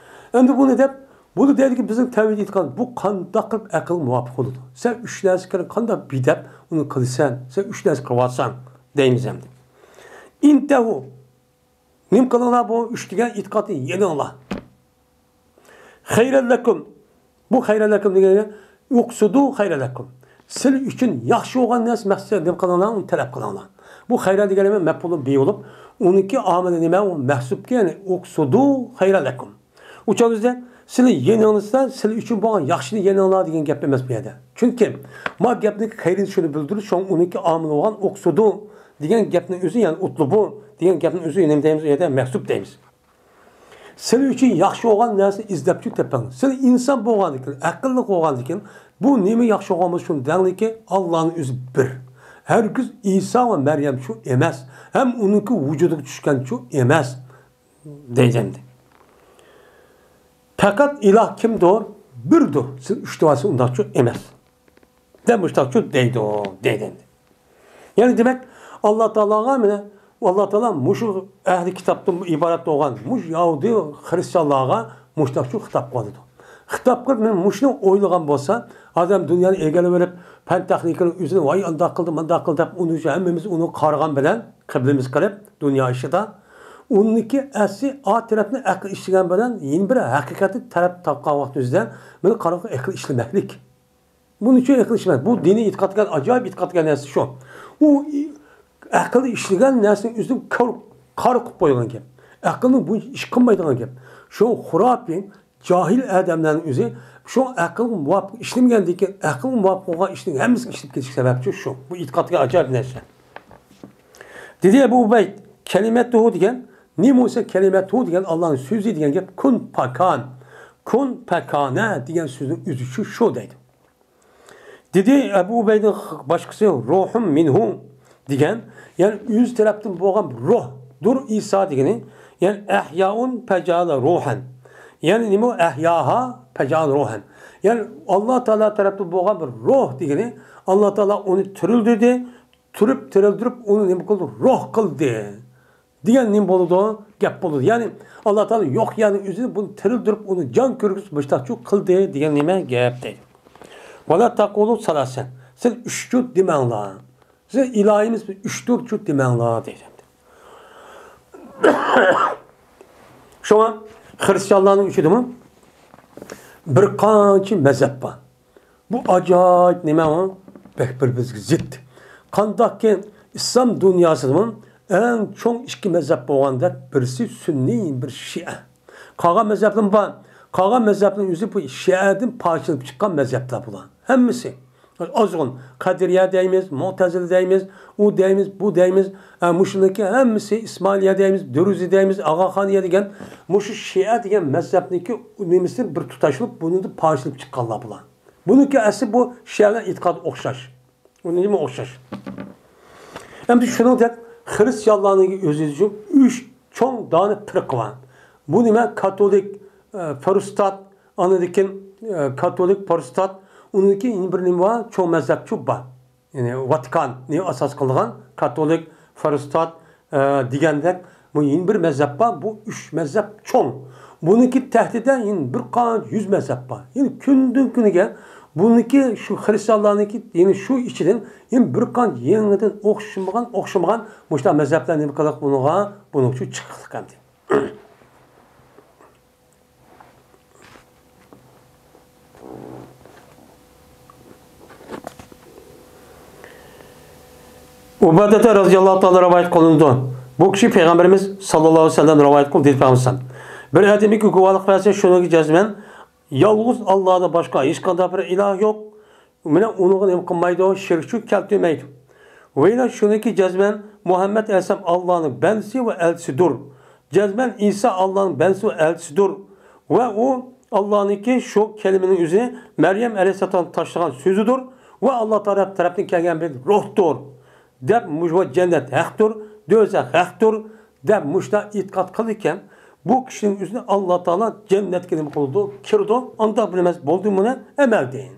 ئەمدى بۇنى دەپ، بۇنى دەيدىكى بىزنىڭ تەۋھىد ئېيتقان بۇ قانداق قىلىپ ئەقىلگە مۇۋاپىق بولىدۇ؟ سەن ئۈچ نەرسە كىرىپ قانداق بىدەپ ئۇنى قىلىسەن؟ سەن ئۈچ نەرسە قىلىۋاتساڭ دەيمىز ئەمدى. ئىنتەھۇ. نېمە قىلىڭلار بۇ ئۈچ دېگەن ئېتىقادنى يېنىڭلار. خەيرەللەكۇم. بۇ خەيرەللەكۇم دېگەن ئۇقسۇدۇ خەيرەللەكۇم. سىلەر ئۈچۈن ياخشى بولغان نەرسە مەقسەت نېمە قىلىڭلار، ئۇنى تەلەپ قىلىڭلار. بۇ خەيرەن دېگەن نېمە؟ مەپئۇلۇن بى بولۇپ، ئۇنىڭكى ئامىلى نېمە؟ ئۇ مەھسۇپكى، يەنى ئۇقسۇدۇ خەيرەللەكۇم. ئۇ چاغدا سىلەر يېنىڭلىسىلەر، سىلەر ئۈچۈن بولغان ياخشىنى يېنىڭلار دېگەن گەپ ئەمەس بۇ يەردە. چۈنكى ما گەپنىڭ خەيرىنى شۇنى بىلدۈرۈش، شۇڭا ئۇنىڭكى ئامىلى بولغان ئۇقسۇدۇ دېگەن گەپنىڭ ئۆزى، يەنى ئۇتلۇبۇ دېگەن گەپنىڭ ئۆزى نېمە دەيمىز؟ ئۇ يەردە مەھسۇپ دەيمىز. سىلەر ئۈچۈن ياخشى بولغان نەرسىنى ئىزدەپچۇ تېپىڭ. سىلەر ئىنسان بولغاندىكىن، ئەقىللىق بولغاندىكىن، بۇ نېمە ياخشى بولغان بولسا شۇنى دەڭلىكى، ئاللانىڭ ئۆزى بىر. ھەرگىز ئىسا ۋە مەريەم شۇ ئەمەس. ھەم ئۇنىڭكى ۋۇجۇدىغا چۈشكەن شۇ ئەمەس. دەيدۇ ئەمدى. پەقەت ئىلاھ كىمدۇر؟ بىردۇر. سىلەر ئۈچ دېۋالسا ئۇنداقچۇ ئەمەس. دەپ مۇشتاقچۇ دەيدۇ، دەيدۇ ئەمدى. يەنى دېمەك، ئاللا تائالاغا مانا، ئاللا تائالا مۇشۇ ئەھلى كىتابتىن ئىبارەت بولغان مۇشۇ يەھۇدىي خرىستىيانلارغا مۇشتاقچۇ خىتاب قىلىۋاتىدۇ. خىتاب قىلىپ، مانا مۇشۇنى ئويلىغان بولسا، ئادەم دۇنيانى ئىگىلىۋېلىپ، پەن تېخنىكىنىڭ ئۆزىنى، ۋاي ئانداق قىلدى، مانداق قىلدى دەپ، ئۇنى ھەممىمىز ئۇنى قارىغان بىلەن، قىبلىمىز قىلىپ، دۇنيا ئىشىدا، ئۇنىڭكى ئەسلى ئا تەرەپنى ئەقىل ئىشلىگەن بىلەن يەنە بىر ھەقىقەتنى تەرەپ تاپقان ۋاقتىمىزدا، مانا قاراڭ، ئەقىل ئىشلىمەكلىك. بۇنىڭ ئۈچۈن ئەقىل ئىشلىمەك. بۇ دىنىي ئېتىقاد دېگەن، ئاجايىپ ئېتىقاد دېگەن نەرسە شۇ. ئۇ ئەقىل ئىشلىگەن نەرسىنىڭ ئۆزىنى كار، قارا قىلىپ قويغان گەپ. ئەقىلنىڭ بۇ ئىش قىلمايدىغان گەپ. شۇ خۇراپىي، جاھىل ئادەملەرنىڭ ئۆزى شۇ ئەقىلگە مۇۋاپىق ئىشلىمىگەندىن كېيىن، ئەقىلگە مۇۋاپىق بولغان ئىشنىڭ ھەممىسىگە ئىشلىپ كېتىشكە سەۋەبچى شۇ. بۇ ئېتىقاد دېگەن ئاجايىپ نەرسە. دېدى ئەبۇ ئۇبەيد، كەلىمەتۇھۇ دېگەن، نېمە بولسا كەلىمەتۇھۇ دېگەن ئاللانىڭ سۆزى دېگەن گەپ، كۇن پەكان. كۇن پەكانە دېگەن سۆزنىڭ ئۆزى شۇ، شۇ دەيدۇ. دېدى ئەبۇ ئۇبەيدىن باشقىسى، روھۇم مىنھۇ دېگەن، يەنى ئۆزى تەرەپتىن بولغان روھدۇر ئىسا دېگىنى، يەنى ئەھيائۇن پەجئەلە روھەن. يەنى نېمە ئۇ؟ ئەھياھا پەجئەلە روھەن. يەنى ئاللا تائالا تەرەپتىن بولغان بىر روھ دېگىنى، ئاللا تائالا ئۇنى تىرىلدۈردى، تۇرۇپ تىرىلدۈرۈپ ئۇنى نېمە قىلدى؟ روھ قىلدى. دېگەن نېمە بولىدۇ؟ گەپ بولىدۇ. يەنى، ئاللا تائالا يوق يەرنىڭ ئۆزىنى بۇنى تىرىلدۈرۈپ، ئۇنى جان كىرگۈزۈپ، مۇشتاقچۇ قىلدى دېگەن نېمە گەپ دەيدۇ. ۋەلا تەقۇلۇ سەلاسە. سىز ئۈچچۇ دېمەڭلار. سىز ئىلاھىمىز ئۈچتۇرچۇ دېمەڭلار دەيدۇ. شۇڭا خرىستىيانلارنىڭ ئىچىدىمۇ بىر قانچە مەزھەپ بار. بۇ ئاجايىپ نېمە ئۇ؟ بەك بىر-بىرىگە زىت. قانداقكى ئىسلام دۇنياسىدىمۇ ئەڭ چوڭ ئىككى مەزھەپ بولغاندا، بىرسى سۈننىي، بىر شىئە. قالغان مەزھەپلەرمۇ بار. قالغان مەزھەپلەرنىڭ ئۆزى بۇ شىئەدىن پارچىلىنىپ چىققان مەزھەپلەر بۇلار. ھەممىسى. ئازغۇن قەدىرىيە دەيمىز، مۇئتەزىلە دەيمىز، ئۇ دەيمىز، بۇ دەيمىز، ئە، مۇشۇنىڭكى ھەممىسى ئىسمائىلىيە دەيمىز، دۇرۇزى دەيمىز، ئاغاخانىيە دېگەن، مۇشۇ شىئە دېگەن مەزھەپنىڭكى نېمىسى بىر تۇتاشلىپ، بۇنىڭدىن پارچىلىنىپ چىققانلار بۇلار. بۇنىڭكى ئەسلى بۇ شىئەلەر ئېتىقادى ئوخشاش. ئۇنىڭ نېمە ئوخشاش؟ ئەمدى شۇنىڭدەك خرىستىيانلارنىڭ ئۆزى ئۈچۈن ئۈچ چوڭ دانە پىرقە بار. بۇ نېمە؟ كاتولىك، ئە، پروتېستانت، ئاندىن كېيىن، ئە، كاتولىك، پروتېستانت، ئۇنىڭدىن كېيىن يەنە بىر نېمە بار؟ چوڭ مەزھەپچۇ بار. يەنى ۋاتىكاننى ئاساس قىلىدىغان كاتولىك، پروتېستانت، ئە، دېگەندەك، بۇ يەنە بىر مەزھەپ بار. بۇ ئۈچ مەزھەپ چوڭ. بۇنىڭكى تەھتىدە يەنە بىر قانچە يۈز مەزھەپ بار. يەنى كۈندىن كۈنىگە بۇنىڭكى، شۇ خرىستىيانلارنىڭكى، يەنى شۇ ئىچىدىن يەنە بىر قانچە يېڭىدىن ئوخشىمىغان، ئوخشىمىغان مۇشۇنداق مەزھەپلەر نېمە قىلىدۇ بۇنىڭغا، بۇنىڭ ئۈچۈن چىقىقلىق ئەمدى. ئۇبادەتە رەزىياللاھۇ تائالا رىۋايەت قىلىنىدۇ. بۇ كىشى پەيغەمبىرىمىز ساللاللاھۇ ئەلەيھى ۋەسەللەم رىۋايەت قىلدى، دېدى پەيغەمبەر. بىر ئادەمگە گۇۋاھلىق بەرسە، شۇنىڭغا جەزمەن، يالغۇز ئاللاھتىن باشقا ھېچقانداق بىر ئىلاھ يوق. مانا ئۇنىڭغا نېمە قىلمايدۇ؟ شېرىكچىلىك كەلتۈرمەيدۇ. ۋە يەنە شۇنىڭكى جەزمەن مۇھەممەد ئەلەيھىسسالام ئاللاھنىڭ بەندىسى ۋە ئەلچىسىدۇر. جەزمەن ئىسا ئاللاھنىڭ بەندىسى ۋە ئەلچىسىدۇر. ۋە ئۇ ئاللاھنىڭكى شۇ كەلىمىنىڭ ئۆزى مەريەم ئەلەيھىسسالام تاشلىغان سۆزىدۇر. ۋە ئاللاھ تائالا تەرەپتىن كەلگەن بىر روھتۇر. دەپ مۇشۇ جەننەت ھەقتۇر، دوزاخ ھەقتۇر دەپ مۇشۇنداق ئېتىقاد قىلىدىكەن، بۇ كىشىنىڭ ئۆزىنى ئاللا تائالا جەننەتكە نېمە قىلىدۇ؟ كىرىدۇ. ئانداق بىلىمەس بولدى بۇنى ئەمەل دېيىن.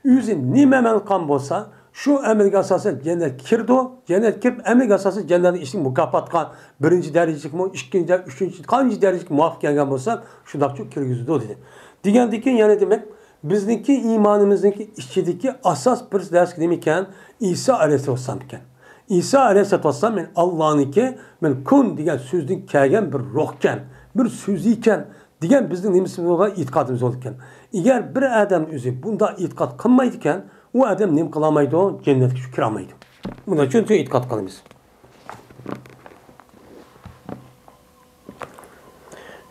ئۆزى نېمە ئەمەل قىلغان بولسا، شۇ ئەمەلگە ئاساسەن جەننەتكە كىرىدۇ. جەننەتكە كىرىپ، ئەمەلگە ئاساسەن جەننەتنىڭ ئىچىدىن مۇكاپاتقا بىرىنچى دەرىجىلىكمۇ، ئىككىنچى، ئۈچىنچى، قانچە دەرىجىلىككە مۇۋاپىق كەلگەن بولسا، شۇنداقچۇ كىرگۈزىدۇ دېدى. دېگەندىكىن يەنە دېمەك، بىزنىڭكى ئىمانىمىزنىڭكى ئىچىدىكى ئاساس بىر دەرسلىك نېمە ئىكەن؟ ئىسا ئەلەيھىسسالام ئىكەن. ئىسا ئەلەيھىسسالام مەن ئاللانىڭكى، مەن كۇن دېگەن سۆزدىن كەلگەن بىر روھكەن، بىر سۆزى ئىكەن دېگەن بىزنىڭ نېمىسىمىز بولغان ئېتىقادىمىز بولىدىكەن. ئەگەر بىر ئادەم ئۆزى بۇنداق ئېتىقاد قىلمايدىكەن، ئۇ ئادەم نېمە قىلالمايدۇ؟ جەننەتكە كىرەلمەيدۇ. بۇنى چۈشىنىپ ئېتىقاد قىلىمىز.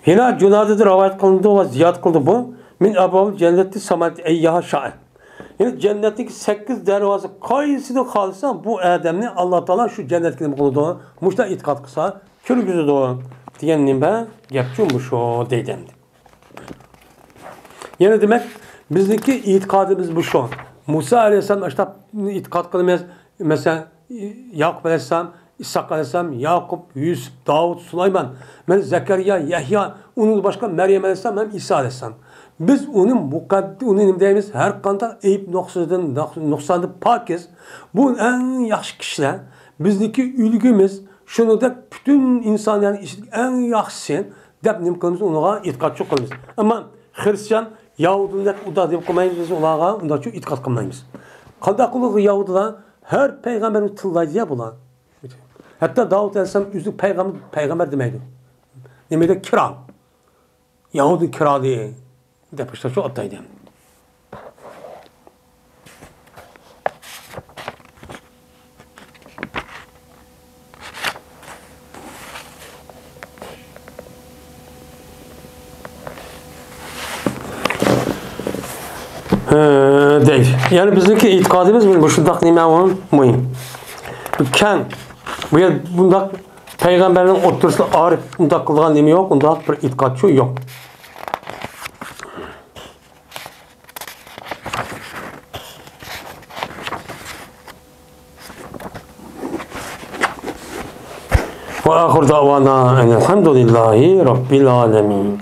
يەنە جۇنادىدىن رىۋايەت قىلىنىدۇ ۋە زىيادە قىلدى بۇ. مىن ئابۋابىل جەننەتى سامانىيەتى ئەيياھا شائە. يەنى جەننەتتىكى سەككىز دەرۋازا قايسىنى خالىسا، بۇ ئادەمنى ئاللا تائالا شۇ جەننەتكە نېمە قىلىدۇ؟ مۇشۇنداق ئېتىقاد قىلسا، كىرگۈزىدۇ دېگەن نېمە گەپچۇ مۇشۇ دەيدۇ ئەمدى. يەنە دېمەك، بىزنىڭكى ئېتىقادىمىز مۇشۇ. مۇسا ئەلەيھىسسالام ئاشتاق ئېتىقاد قىلىمىز. مەسىلەن، ياقۇپ ئەلەيھىسسالام، ئىسھاق ئەلەيھىسسالام، ياقۇپ، يۈسۈپ، داۋۇت، سۇلايمان، مانا زەكەرىيا، يەھيا، ئۇنىڭدىن باشقا مەريەم ئەلەيھىسسالام ھەم ئىسا ئەلەيھىسسالام. بىز ئۇنى مۇقەد-، ئۇنى نېمە دەيمىز؟ ھەر قانداق ئەيىب نۇقسىدىن، نۇقساندىن پاكىز. بۇ ئەڭ ياخشى كىشىلەر. بىزنىڭكى ئۈلگىمىز، شۇنىڭدەك پۈتۈن ئىنسانىيەتنىڭ ئىچىدىكى ئەڭ ياخشىسى دەپ نېمە قىلىمىز؟ ئۇنىڭغا ئېتىقاد قىلىمىز. ئەمما خرىستىيان، يەھۇدىيلار ئۇنداق دەپ قىلمايمىز، بىز ئۇلارغا ئۇنداقچۇ ئېتىقاد قىلمايمىز. قانداق قىلىدۇ يەھۇدىيلار؟ ھەر پەيغەمبەرنى تىللايدۇ يا بۇلار. ھەتتا داۋۇت ئەلەيھىسسالام ئۆزىنى پەيغەمبەر، پەيغەمبەر دېمەيدۇ. نېمە دەيدۇ؟ كىرال. يەھۇدىي كىرالى دەپ ئىشلەپچۇ ئاتايدۇ. ھە، دەيدۇ. يەنى بىزنىڭكى ئېتىقادىمىز مۇشۇنداق نېمە ئۇ مۇھىم. كەڭ. بۇ يەر بۇنداق پەيغەمبەرنىڭ ئوتتۇرىسىدا ئارىپ ئۇنداق قىلىدىغان نېمە يوق، ئۇنداق بىر ئېتىقادچۇ يوق. وآخر دعوانا أن الحمد لله رب العالمين.